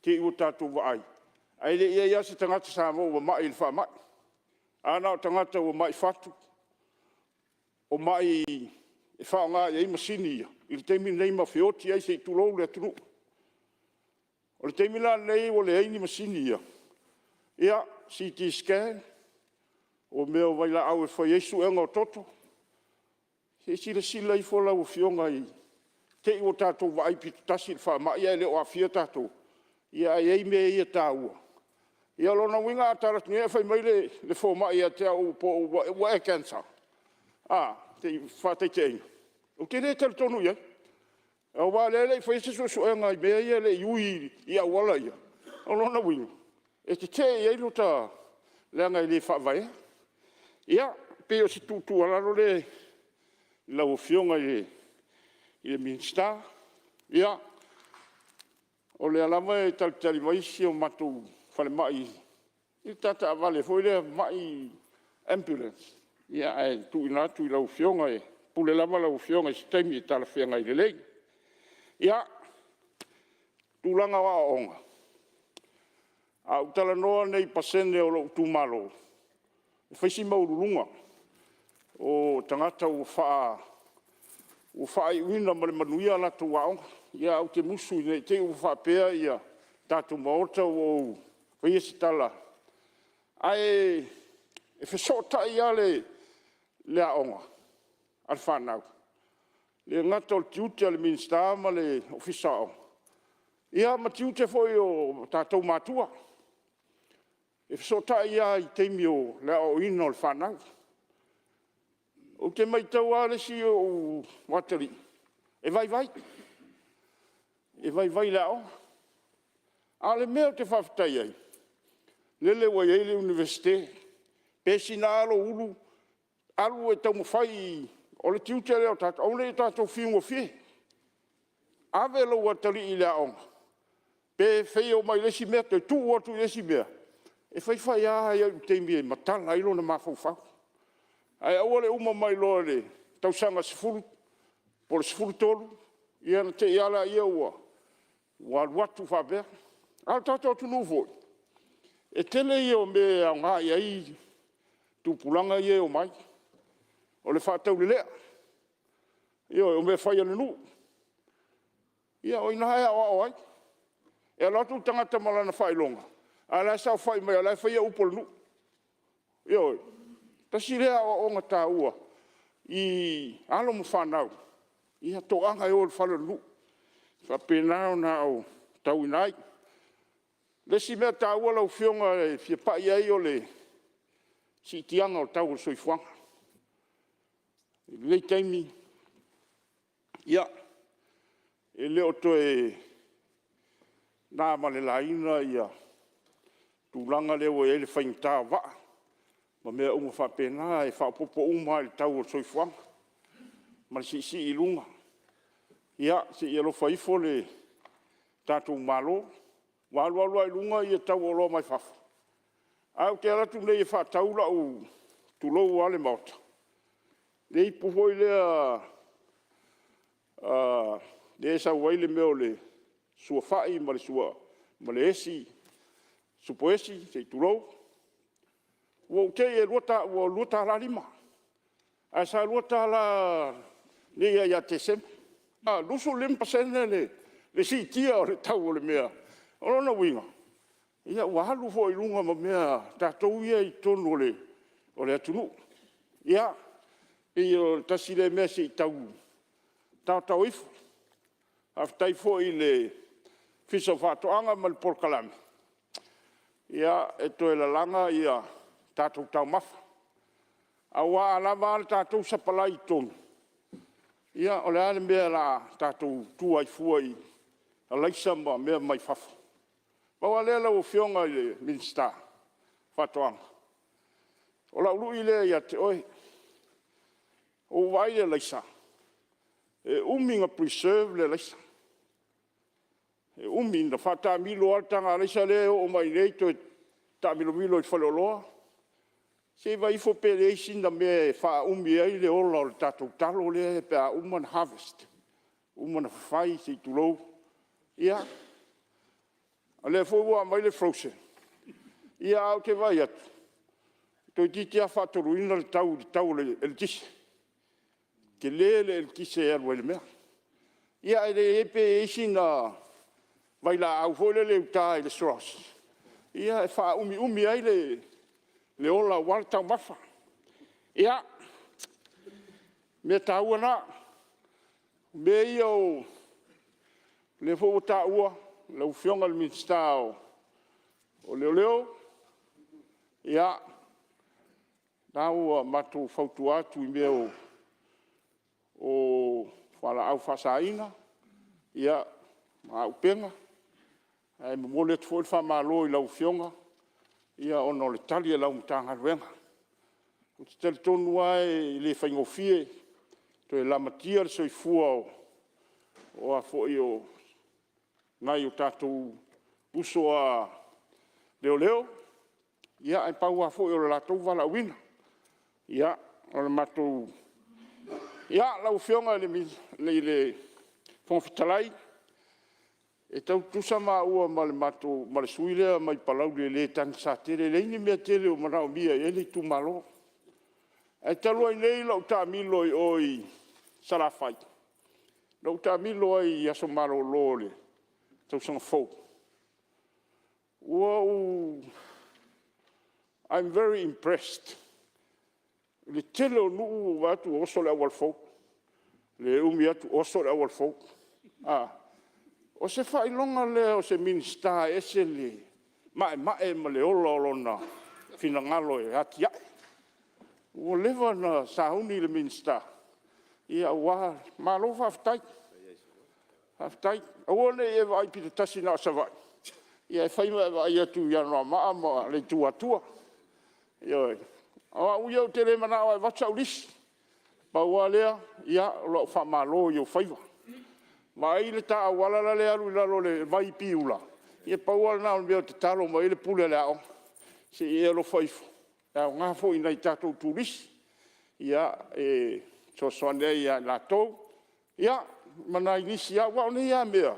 [SPEAKER 5] te i ua tatou vaai, ae le i i ai lava se tagata Samoa ua mai i le faamai, ae na o tagata ua mai fatu, o mai e faaaoga i ai masini ia i le taimi lenei ma feoti ai se i tulou le atunuu. O le taimi la lenei ua leai ni masini ia, ia, CT Scan, o mea o vailaau e fai ai suega o toto. Se i silasila ifo lau Afioga i te i ua tatou vaai pitotasi i le faamai ae le o aafia tatou, ae i ai mea ia e taua. Ia o lona uiga a ta alu atu nei ae fai mai le fomai ia te au ua e cancer, a, faataitaiga, ou te le talitonu i ai, aua o lea e le i faia se suesuega i mea ia e le i ui i auala ia. O lona uiga, e tetee i ai lota... leaga e le faavaea. Ia, pei o se tuutuualalo lea i lau Afioga i le Minisita. Ia, o lea lava e talitali mai si o matou falemai i le ta taavale foi lea ambulance, ae tuuina atu i lau Afioga, e pule lava lau Afioga i se taimi e talafeagai lelei. Ia, tulaga o aoaoga, a ou talanoa nei i pasene o lou itumalo, e fai si maualuluga o tagata ua faaiuina ma le manuia a latou aoga. Ae ou te musu ne i te i ua faapea le tatou Maota ua ou faia se tala, ae fesootai lava le aoga a le fanau, e le gata o le tiute o le Minisita ma le Ofisa o Aoga, ia ma tiute foi o tatou matua. E fesootai lava i taimi o le aoaoina o le fanau. Ou te matauina lava le isi ou atalii, e vaivai, e vaivai i le aoga. A o le mea ou te faafetai ai, lele ua i ai le Iunivesite, pe sina lava lou ulu, alu e taumafai, o le tiute lea o tatou, aua ne i tatou fiu gofie. Ave lou atalii i le aoga, pe fail mai le isi mea toe tuu atu i le isi mea, e fai fai lava oo i le taimi e matala ai lona mafaufau. Ae aua le uma mai loa i le tausaga 10 po o le 13 ia ona te i lava lea ua alu atu faapea. A o le tatou atunuu foi, e tele ia o mea e aoga i ai tupulaga ia e omai. O le faataulelea, ioe, o mea fai a le nuu, ia o i ina e aoao ai. E alu atu le tagata ma lona faailoga, a o la e saofai mai o la e faia upu a le nuu. Ioe. Tasi lea aoaoga taua i alo ma fanau, ia toaga e o i le fale o le nuu, e faapena ona aotauina ai. O le isi mea taua lau Afioga e fia pai i ai o le siitiaga o le tau o le soifuaga. I lenei taimi, ia, e le o toe na ma le laina le tulaga lea ua i ai le faigata o vaa ma mea uma faapena, e faaopoopo uma lava i le tau o le soifuaga ma le siisii i luga. Ia, se i alofa ifo le tatou Malo, ua alu alu lava i luga tau o oloa mai fafo, ae ou te alu atu nei e faatau lau, tulou lava le Maota, le ipu foi lea e sau ai le mea o le suafai ma le esi, supoesi se i tulou, ua ou te i ua $2.50, ae sa $2 nei lava ia Tesema. E 25% le siitia o le tau o le mea. O lona uiga, ua alu foi i luga ma mea a tatou ia e i totonu o le atunuu. Ia, pei o le tasi lea mea se i tau taotao ifo. Faafetai foi i le Ofisa o Faatoaga ma le polokalame, e toe lalaga tatou taumafa, aua a lava le tatou sapalai i totonu, ia o le a le mea o le a tatou tua ai fua i araisa ma mea mai fafo? Pau lava lea lau Afioga i le Minisita o Faatoaga, o lau lui lea ia te oe. Ua ou vaai i le araisa, e umi ona preserve le araisa. E umi, na faataamilo lava le taga araisa lea e oo mai i inei toe taamilomilo i le faleoloa. Se i vaai ifo pe leai sina mea e faaumi ai le ola o le tatou talo lea pe a uma ona harvest, uma ona fafai se i tulou. Ia, o lea foi ua aumai le frozen, ae ou te vaai atu, toeitiiti lava faatoluina le tau i le tau o le eletise. E tele le eletise e alu ai i le mea. Ia ae le iloa pe i ai sina vailaau foi lele i uta i le SROS e faaumiumi ai le ola aua le taumafa. Ia, o mea taua na. O mea ia o lea foi ua taua lau Afioga i le Minisita o Leoleo, ia, o lena ua matou fautua atu i mea o fualaau faasaina ma auupega. Ae momoli atu foi le faamalo i lau Afioga ona o le tali a lau Matagaluega. Ou te talitonu lava e le faigofie toe lamatia le soifua o nai o tatou uso a leoleo, ae pau lava foi o le latou valaauina. Ia, lau Afioga i le Fofoga Fetalai, e tau tutusa maua ma le sui usufono lea mai Palauli e le tagisa tele, e leai ni mea tele o manaomia i ai le itumalo. Ae talu ai nei na ou taamilo i o i Salafai, na ou taamilo ai i aso malolo o le tausaga fou, I'm very impressed i le tele o nuu ua ou vaai atu ua oso le auala fou, le umi atu oso le auala fou. O se faailoga lea o se Minisita e ese le maemae ma le ola o lona finagalo e atiae. Ua leva ona sauni le Minisita aua... Malo faafetai, faafetai. Aua ne i e vaai pitotasi na o Savaii, ae fai ma e vaai atu i Anoamaa ma le itu Atua. Ioe. O au ia ou te le manao e avatu sau lisi, pau lava lea o lau faamalo i ou faiva. Vaai le ta auala lale e alu i lalo o le vai i Piula, ia pau lava lena o le mea o tatalo mai ai le pule a le aoga, se i e alofa ifo, e aoga foi i nai a tatou turisi e fesoasoani ai ia i latou, ia ma nai nisi lava. Aua o nei lava mea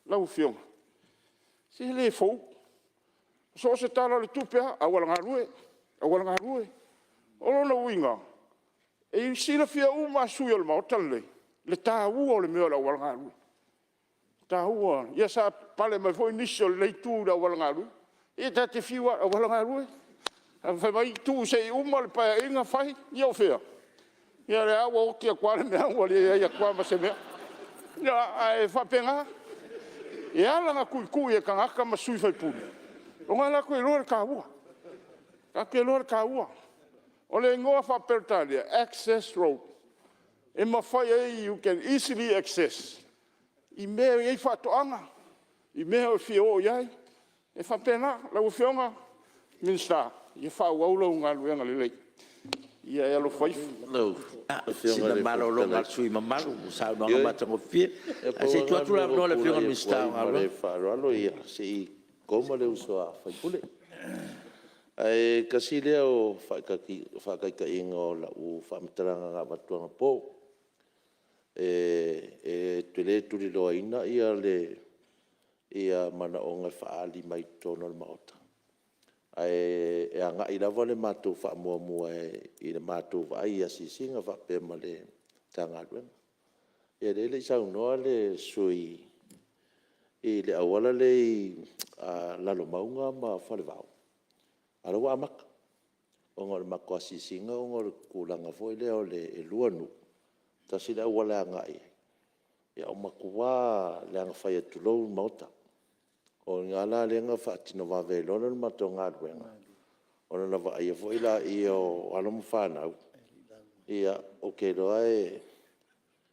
[SPEAKER 5] lau Afioga, se e le fou. So o se Tala o le Tupe lava, o auala galue, auala galue. O lona uiga, e silafia uma lava e sui usufono o le Maota lenei le taua o le mea o le auala galue. E taua. Ia sa papale mai foi nisi o lenei itu i le auala galue. Ia ta te fiu lava, auala galue, ae fai mai tuu se i uma le Paeaiga fai. Ia o fea? Ia o lea lava ua oti atu lava le mea ae ua leai atu lava ma se mea. Ia, ae faapena. E ala ona tuitui e tagata ma sui usufono, ona e latou te iloa le taua, latou te iloa le taua. O le igoa faa-Peretania, access road, e mafai ai, you can easily access i mea e i ai faatoaga, i mea e fia o i ai, e faapena. Lau Afioga i le Minisita, ia faaauau lau galuega lelei. Ia e alofa ifo.
[SPEAKER 1] Ia, sina malologa a le sui usufono mamalu ua saunoa matagofie.
[SPEAKER 6] Ioe,
[SPEAKER 1] Ae se i tuu
[SPEAKER 6] pau
[SPEAKER 1] atu le
[SPEAKER 6] lava
[SPEAKER 1] avanoa i
[SPEAKER 6] le
[SPEAKER 1] le
[SPEAKER 6] mea
[SPEAKER 1] Afioga i le
[SPEAKER 6] ua ou
[SPEAKER 1] Minisita o
[SPEAKER 6] tulai atu ai ma le
[SPEAKER 1] Galuega.
[SPEAKER 6] faaaloalo, se i koma le uso a sui usufono. Ae tasi lea o faataitaiga o lau faamatalaga na avatu anapo, ou te le tuliloaina manaoga e faaali mai totonu o le Maota, ae agai lava le matou faamuamua i le matou vaai i asiasiga faapea ma le Matagaluega. Ia o lea e le i saunoa le sui usufono i le auala lea i Lalomauga ma Falevao, a o la e ua amata, ona o le matou asiasiga ona o le tulaga foi lea e lua nuu, tasi le auala e agai i ai, ia ua matua leaga faia tulou le Maota. O i ina la lea na faatino vave ai loa le matou galuega, ona na vaaia foi lea o alo ma fanau, ia ou te iloa e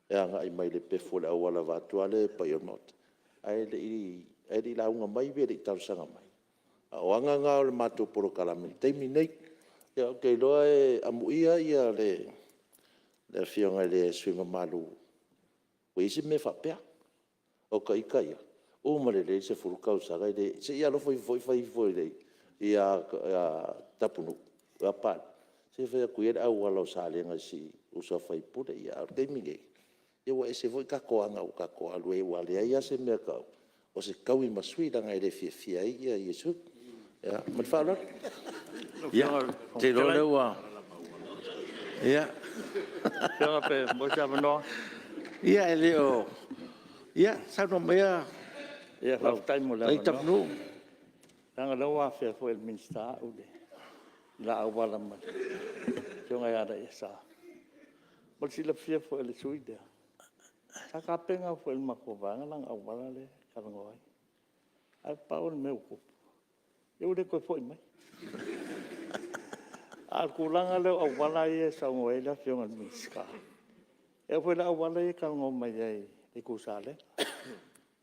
[SPEAKER 6] agai mai le pefu o le auala vaeatu lava le paia o le Maota, ae le i lauga mai e le i talosaga mai. A o aga na o le matou polokalame i le taimi lenei. Ia ou te iloa amuia le le Afioga i le sui usufono mamalu ua i ai se mea faapea. O ita ia, uma lelei le 10 tausaga e le... se i alofa ifo foi fai ifo ia Tapunuu ia Papalii, se i fai atu ia le auala o Salega i si uso a sui usufono. A o le taimi lenei, ua ese foi tatou aga ua tatou alu ai, aua e leai lava se mea e tau o se taui ma sui, leaga e le fiafia ai Iesu. Ma le faaaloalo. Ia, ou te iloa o lea ua...
[SPEAKER 7] Pe maua se avanoa?
[SPEAKER 1] Ia, e le o... Ia, saunoa maia
[SPEAKER 7] Faafetai mo le avanoa.
[SPEAKER 1] Tapunuu.
[SPEAKER 7] Leaga o lea ua afea foi e le Minisita au i le la auala ma le Afioga ia Alaiasa. Mo le silafia foi e le sui usufono lea, sa tapena foi e le matou vaega lana auala lea e talanoa ai. Ae pau o le mea ua tupu, ua le toe foi mai. A o le tulaga lea o auala ia e saunoa i ai le Afioga i le Minisita, e oo foi i auala ia e talanoa mai ai i le itu Salega.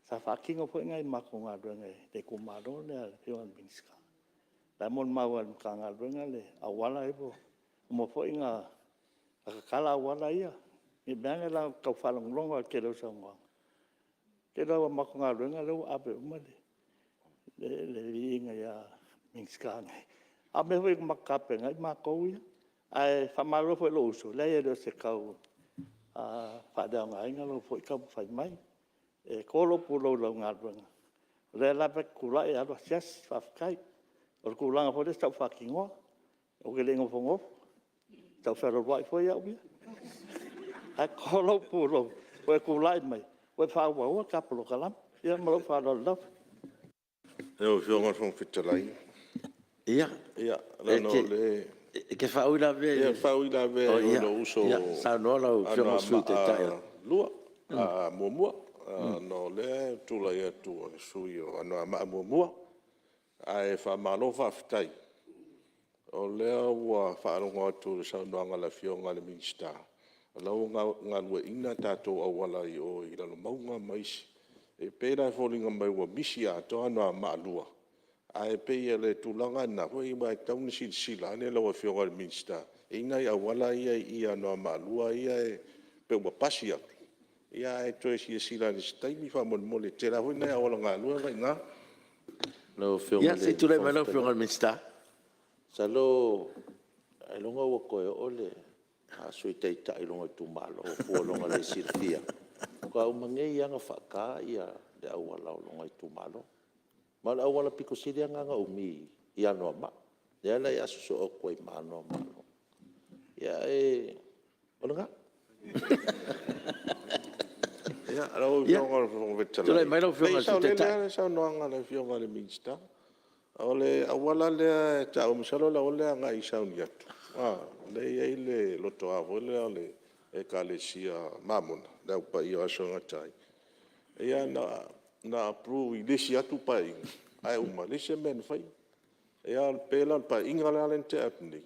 [SPEAKER 7] Sa faatino foi nai a matou galuega i le itumalo lea a le Afioga i le Minisita. O la e molimau lava i le Matagaluega le auala ia ua uma foi ona tatala auala ia. Ne i meaane la ua tau faalogologo lava i le tele o saunoaga, o le tele lava o matou galuega lea ua ave uma le viiga i Minisita nei, a o mea foi na matou tapena ai matou ia. Ae faamalo foi i lou uso, e leai e le o se tau faaleaogaina lou foi taumafai mai. E to lou pulou i lau galuega, o lea lava e te tulai alu asiasi, faafetai. O le tulaga foi lea sa ou faatinoa, ou te le i nofonofo, sa ou fealualuai foi au ia. Ae to lou pulou ua e tulai mai ua e faaauaua le ta polokalame. Ia ma lou faaaloalo lava.
[SPEAKER 8] Lau Afioga i le Fofoga Fetalai,
[SPEAKER 1] Ia,
[SPEAKER 8] leaga o lea...
[SPEAKER 1] E te faauilavea i le...
[SPEAKER 8] Ia, e faauilavea i lou uso Anoamaa 1, ona o lea e tulai atu o le sui usufono o Anoamaa 1. Ae faamalo faafetai, o lea ua faalogo atu i le saunoaga a le Afioga i le Minisita, o la e ua galueaiina tatou auala i o i Lalomauga ma isi. E pei la e foliga mai ua misi atoa Anoamaa 2, ae pei o le tulaga lena, aua e tatau ona silasila ane lau Afioga i le Minisita, e i ai nai auala ia i Anoamaa 2 ia e pei ua pasi atu, ae toe silasila ane i se taimi faamolemole, e tele foi nai auala galue la e i ina.
[SPEAKER 6] Lau Afioga
[SPEAKER 1] Ia se i tulai mai lau Afioga i le Minisita.
[SPEAKER 6] Masalo ailoga ua toe oo le Sui Taitai i lona itumalo fua i lona le silafia, faatoa uma nei lava ona faata le auala o lona itumalo. Ma o le auala pito sili lava lena ona umi i Anoamaa, lea la o le a sosoo atu ai ma Anoamaa. O lena.
[SPEAKER 8] Lau Afioga i le Fofoga
[SPEAKER 1] Tulai
[SPEAKER 8] Fetalai,
[SPEAKER 1] mai lau
[SPEAKER 8] e
[SPEAKER 1] Afioga i le
[SPEAKER 8] saolele
[SPEAKER 1] Sui Taitai.
[SPEAKER 8] lava le saunoaga a le Afioga i le Minisita. O le auala lea e taua, masalo o le auala lea e agai i Sauniatu, lea e i ai le lotoa foi lea o le Ekalesia Mamona le Au Paia o Aso e Gata ai. Ia na approve i le isi atu Paeaiga, ae uma, e leai se mea na faia. Ia pei la o le Paeaiga la lea na tea atu nei,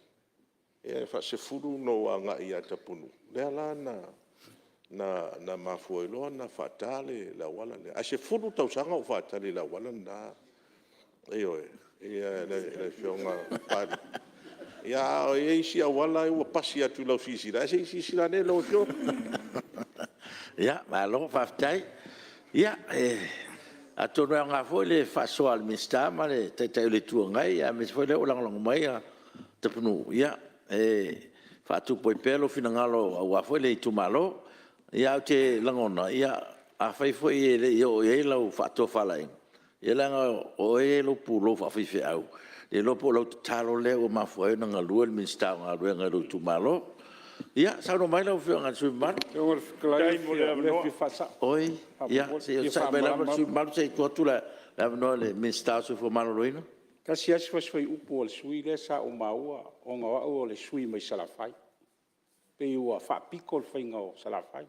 [SPEAKER 8] e faasefulu ona ou agai ia Tapunuu, lea la na mafua ai loa ona faata le auala lea. Ae 10 tausaga o ou faatali i le auala lena. Ioe. Le Afioga ia Papalii, a o i ai isi auala ia ua pasi atu i lau silasila, ae se i silasila ane lau Afioga.
[SPEAKER 1] Ia, malo faafetai. Ia, atonu e aoga foi le faasoa a le Minisita ma le Taitai o le Itu Agai, aemaise foi o lea ua lagolago mai Tapunuu, e faatupu ai pea lou finagalo aua foi le itumalo. Ae ou te lagona, afai foi e le i oo i ai lau faatofalaiga, ia leaga o oe e i ai lou pulou faafaifeau, le iloa po o lau tatalo lea ua mafua ai ona galue le Minisita o Galuega i lou itumalo. Ia, saunoa mai lau Afioga i le sui usufono mamalu. Oi, ia, se i onosai mai lava le sui usufono mamalu se i tuu atu le avanoa i le Minisita o le Soifua Maloloina.
[SPEAKER 5] E tasi lava si fuaiupu a le sui usufono lea sa ou maua ona o au o le sui usufono mai Salafai, pei ua faapito le faiga o Salafai.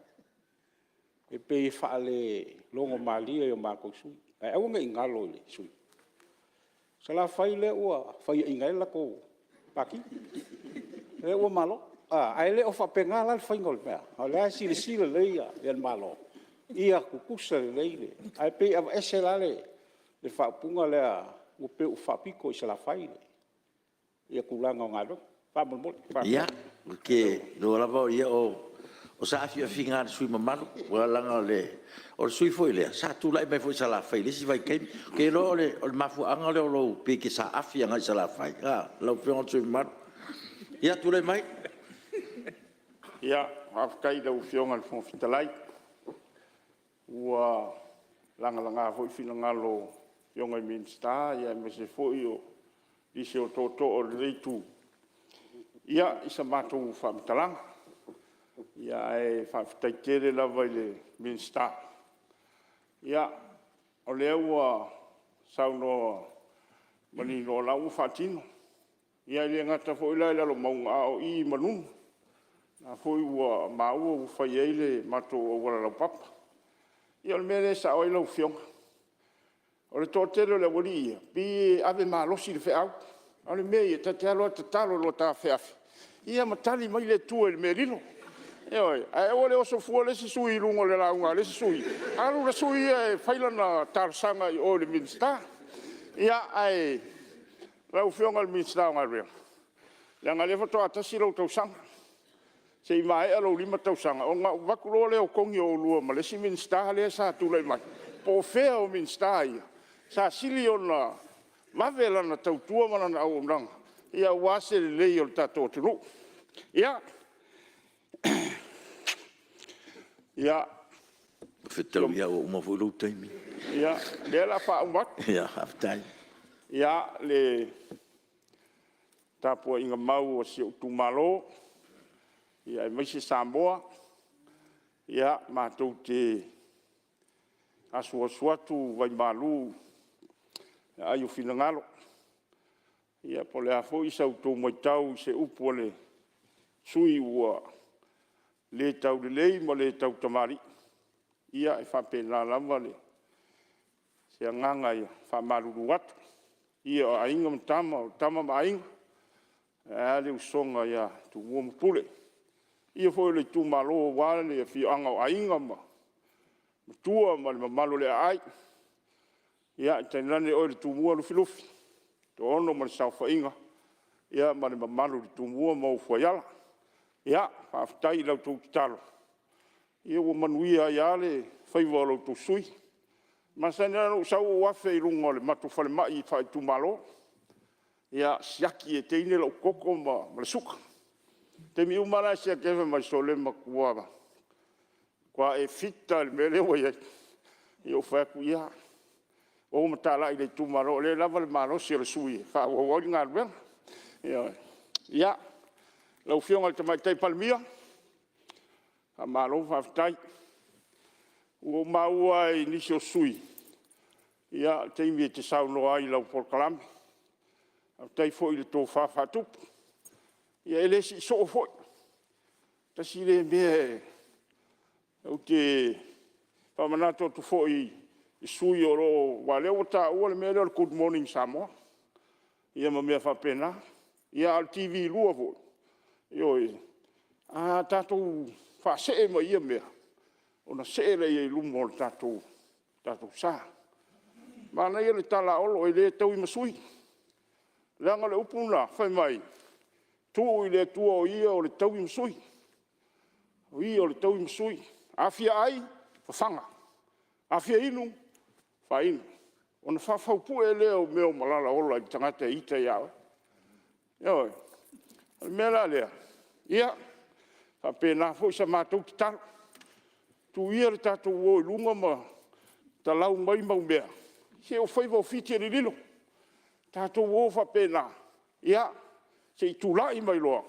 [SPEAKER 5] E pei e faalelogomalie i o matou sui usufono. Ae aua ne i galo i le sui usufono, o Salafai lea ua faiaina ai le latou Pati, lea ua malo. Ae le o faapena la le faiga o le mea, o la e silasila lelei le Malo ia tutusa lelei, ae pei e aveese la le faaupuga lea ua pei ua faapito i Salafai tulaga o galuega. Faamolemole.
[SPEAKER 1] Ia, Ou te iloa lava o saafiafiaga a le sui usufono mamalu, aua leaga o le sui usufono foi lea sa tulai mai foi i Salafai i le isi vaitaimi. Ou te iloa o le mafuaaga lea pei e te saafi agai i Salafai lau Afioga i le sui usufono mamalu. Ia tulai mai.
[SPEAKER 5] Faafetai i lau Afioga i le Fofoga Fetalai. Ua lagalaga foi finagalo o Afioga i Minisita aemaise foi o nisi o tootoo o lenei Itu i sa matou faamatalaga. Ae faafetai tele lava i le Minisita, o lea ua saunoa manino o la e ua faatino. Ia e le gata foi la i Lalomauga, a o i i Manunu, o la e foi ua maua ua fai ai le matou auala laupapa. Ia o le mea lea e sao ai lau Afioga, o le toatele o le aualii ia, pei e ave malosi le feau, a o le mea ia, ta te alu lava tatalo i lota afeafe ma tali mai le Atua i le mea lilo. Ioe. Ae aua le oso fua le isi sui i luga o le lauga a le isi sui usufono, alu le sui usufono ia e fai lana talosaga i o i le Minisita. Ae lau Afioga i le Minisita o Galuega, leaga o lea faatoa tasi lou tausaga, se i maea lou 5 tausaga ona avatu loa lea o togi o oulua ma le isi Minisita lea sa tulai mai, po o fea o Minisita ia sa sili ona vave lana tautua ma lana auaunaga aua se lelei o le tatou atunuu. Ia,
[SPEAKER 1] Fetaui ua uma foi lou taimi.
[SPEAKER 5] Ia, o lea o le a faauma atu.
[SPEAKER 1] Ia faafetai.
[SPEAKER 5] Ia, le tapuaiga mau a si ou itumalo aemaise Samoa, matou te asuasu atu vaimalu i aai o finagalo, po o le a foi sa outou matau i se upu a le sui usufono ua le taulelei ma le tautamalii, ia e faapena lava se agaga e faamalulu atu. Le paia o Aiga ma Tama, o Tama ma Aiga, ae a le usoga ia Tumua ma Pule. Le paia foi o le itumalo aua le afioaga o Aiga ma Matua ma le mamalu o le aai, ae tainane oe le Tumua Lufilufi, Toaono ma le saofaiga ma le mamalu i le Tumua ma ou fuaiala. Ia, faafetai i la outou tatalo ua manuia ai lava le faiva o la outou sui usufono. E masani lava ona ou sau ou afe i luga o le matou falemai faaitumalo, siaki e teine lou toto ma le suka. O taimi uma lava la e siaki ai, fai mai, sole, e matua e fit lava i le mea lea ua i ai. Ou fai atu, ia, o ma talai i le itumalo o lea e lava le malosi o le sui usufono e faaauau ai le galuega. Ioe. Ia, lau Afioga i le Tamaitai Palemia, faamalo faafetai. Ua ou maua lava i nisi o sui usufono le taimi e te saunoa ai i lau polokalame. Faafetai foi i le tofa faatupu. Ia e le sii soo foi, tasi lea mea ou te faamanatu atu foi i sui usufono o lo o… aua o lea ua taua le mea lea o le Good Morning Samoa ia ma mea faapena. A o le TV2 foi, ioe, a tatou faasee ma ia mea, ona see lea i luma o le tatou sa. Manaia le tala a Olo, e le taui ma sui, leaga o le upu lena, fai mai, tuu i le Atua o Ia o le taui ma sui, o Ia o le taui ma sui. A fia ai, fafaga, a fia inu, faainu, ona faafaupue lea o mea o malalaola i le tagata e ita ia oe. Ioe. O le mea la lea, ia faapena foi sa matou tatalo, tuu ia le tatou o i luga ma talau mai mau mea, se o faiva o Fiti e lililo. Tatou o faapena, ia, se i tulai mai loa,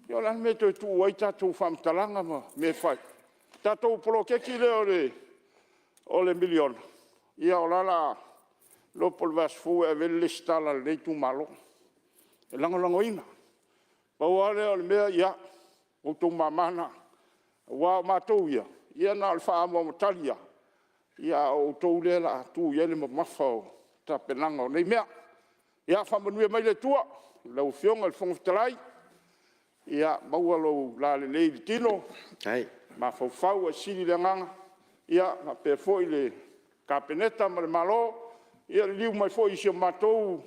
[SPEAKER 5] ia o le a le mea e toe tuu ai tatou faamatalaga ma mea e fai? Le tatou poloketi lea o le miliona, ia o la o le a, le iloa po o le vaiaso fou e ave ai le resitala a lenei itumalo. E lagolagoina. Pau lava lea o le mea, ia, o outou mama na, aua o matou ia, ia na o le faaamoamotali lava, a o outou lea o le a tuu i ai le mamafa o le tapenaga o nei mea. Ia faamanuia mai le Atua i lau Afioga i le Fofoga Fetalai, ia maua lou lalelei i le tino, mafaufau ae sili le agaga, faapea foi le Kapeneta ma le Malo. Ia liliu mai foi i si o matou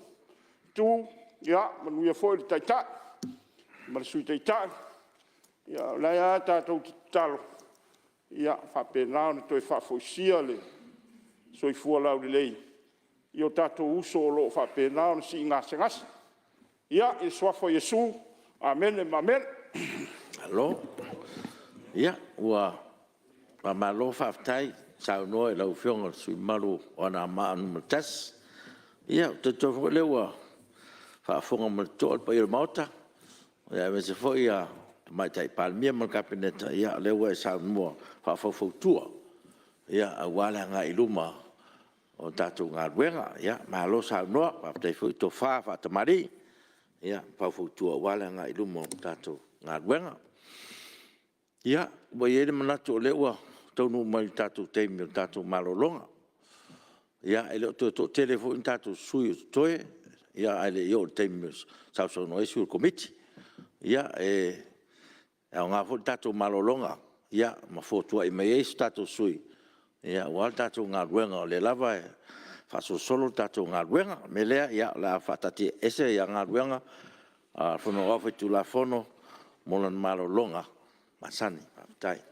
[SPEAKER 5] Itu, ia manuia foi le Taitai ma le Sui Taitai O lea lava tatou te tatalo ia faapena ona toe faafoisia le soifua laulelei i o tatou uso o lo o faapena ona sii gasegase. Ia, i le suafa o Iesu, amene ma amene. Malo. Ia, ua faamalo faafetai saunoa i lau Afioga i le sui usufono mamalu mo Anoamaa 1. Ia, ou te talitonu foi o lea ua faafofoga ma le totoa le paia o le Maota, aemaise foi le Tamaitai Palemia ma le Kapeneta, o lea ua e saunoa faafaufautua aua le agai i luma o le tatou galuega. Malo saunoa, faafetai foi tofa faatamalii, faufautua aua le agai i luma o le tatou galuega. Ia, ua i ai le manatu o lea ua taunuu mai i le tatou taimi o le tatou malologa. Ia, e le o toe toatele foi ni tatou sui usufono o totoe, ae le i oo i le taimi e sausaunoa ai sui o le Komiti. Ia, e aoga foi le tatou malologa ma fotuai mai ai se tatou sui usufono aua le tatou galuega, o lea lava e faasolosolo le tatou galuega. O le mea lea, o le a faataatiaese galuega a le Fono Aoao Faitulafono mo lana malologa masani. Faafetai.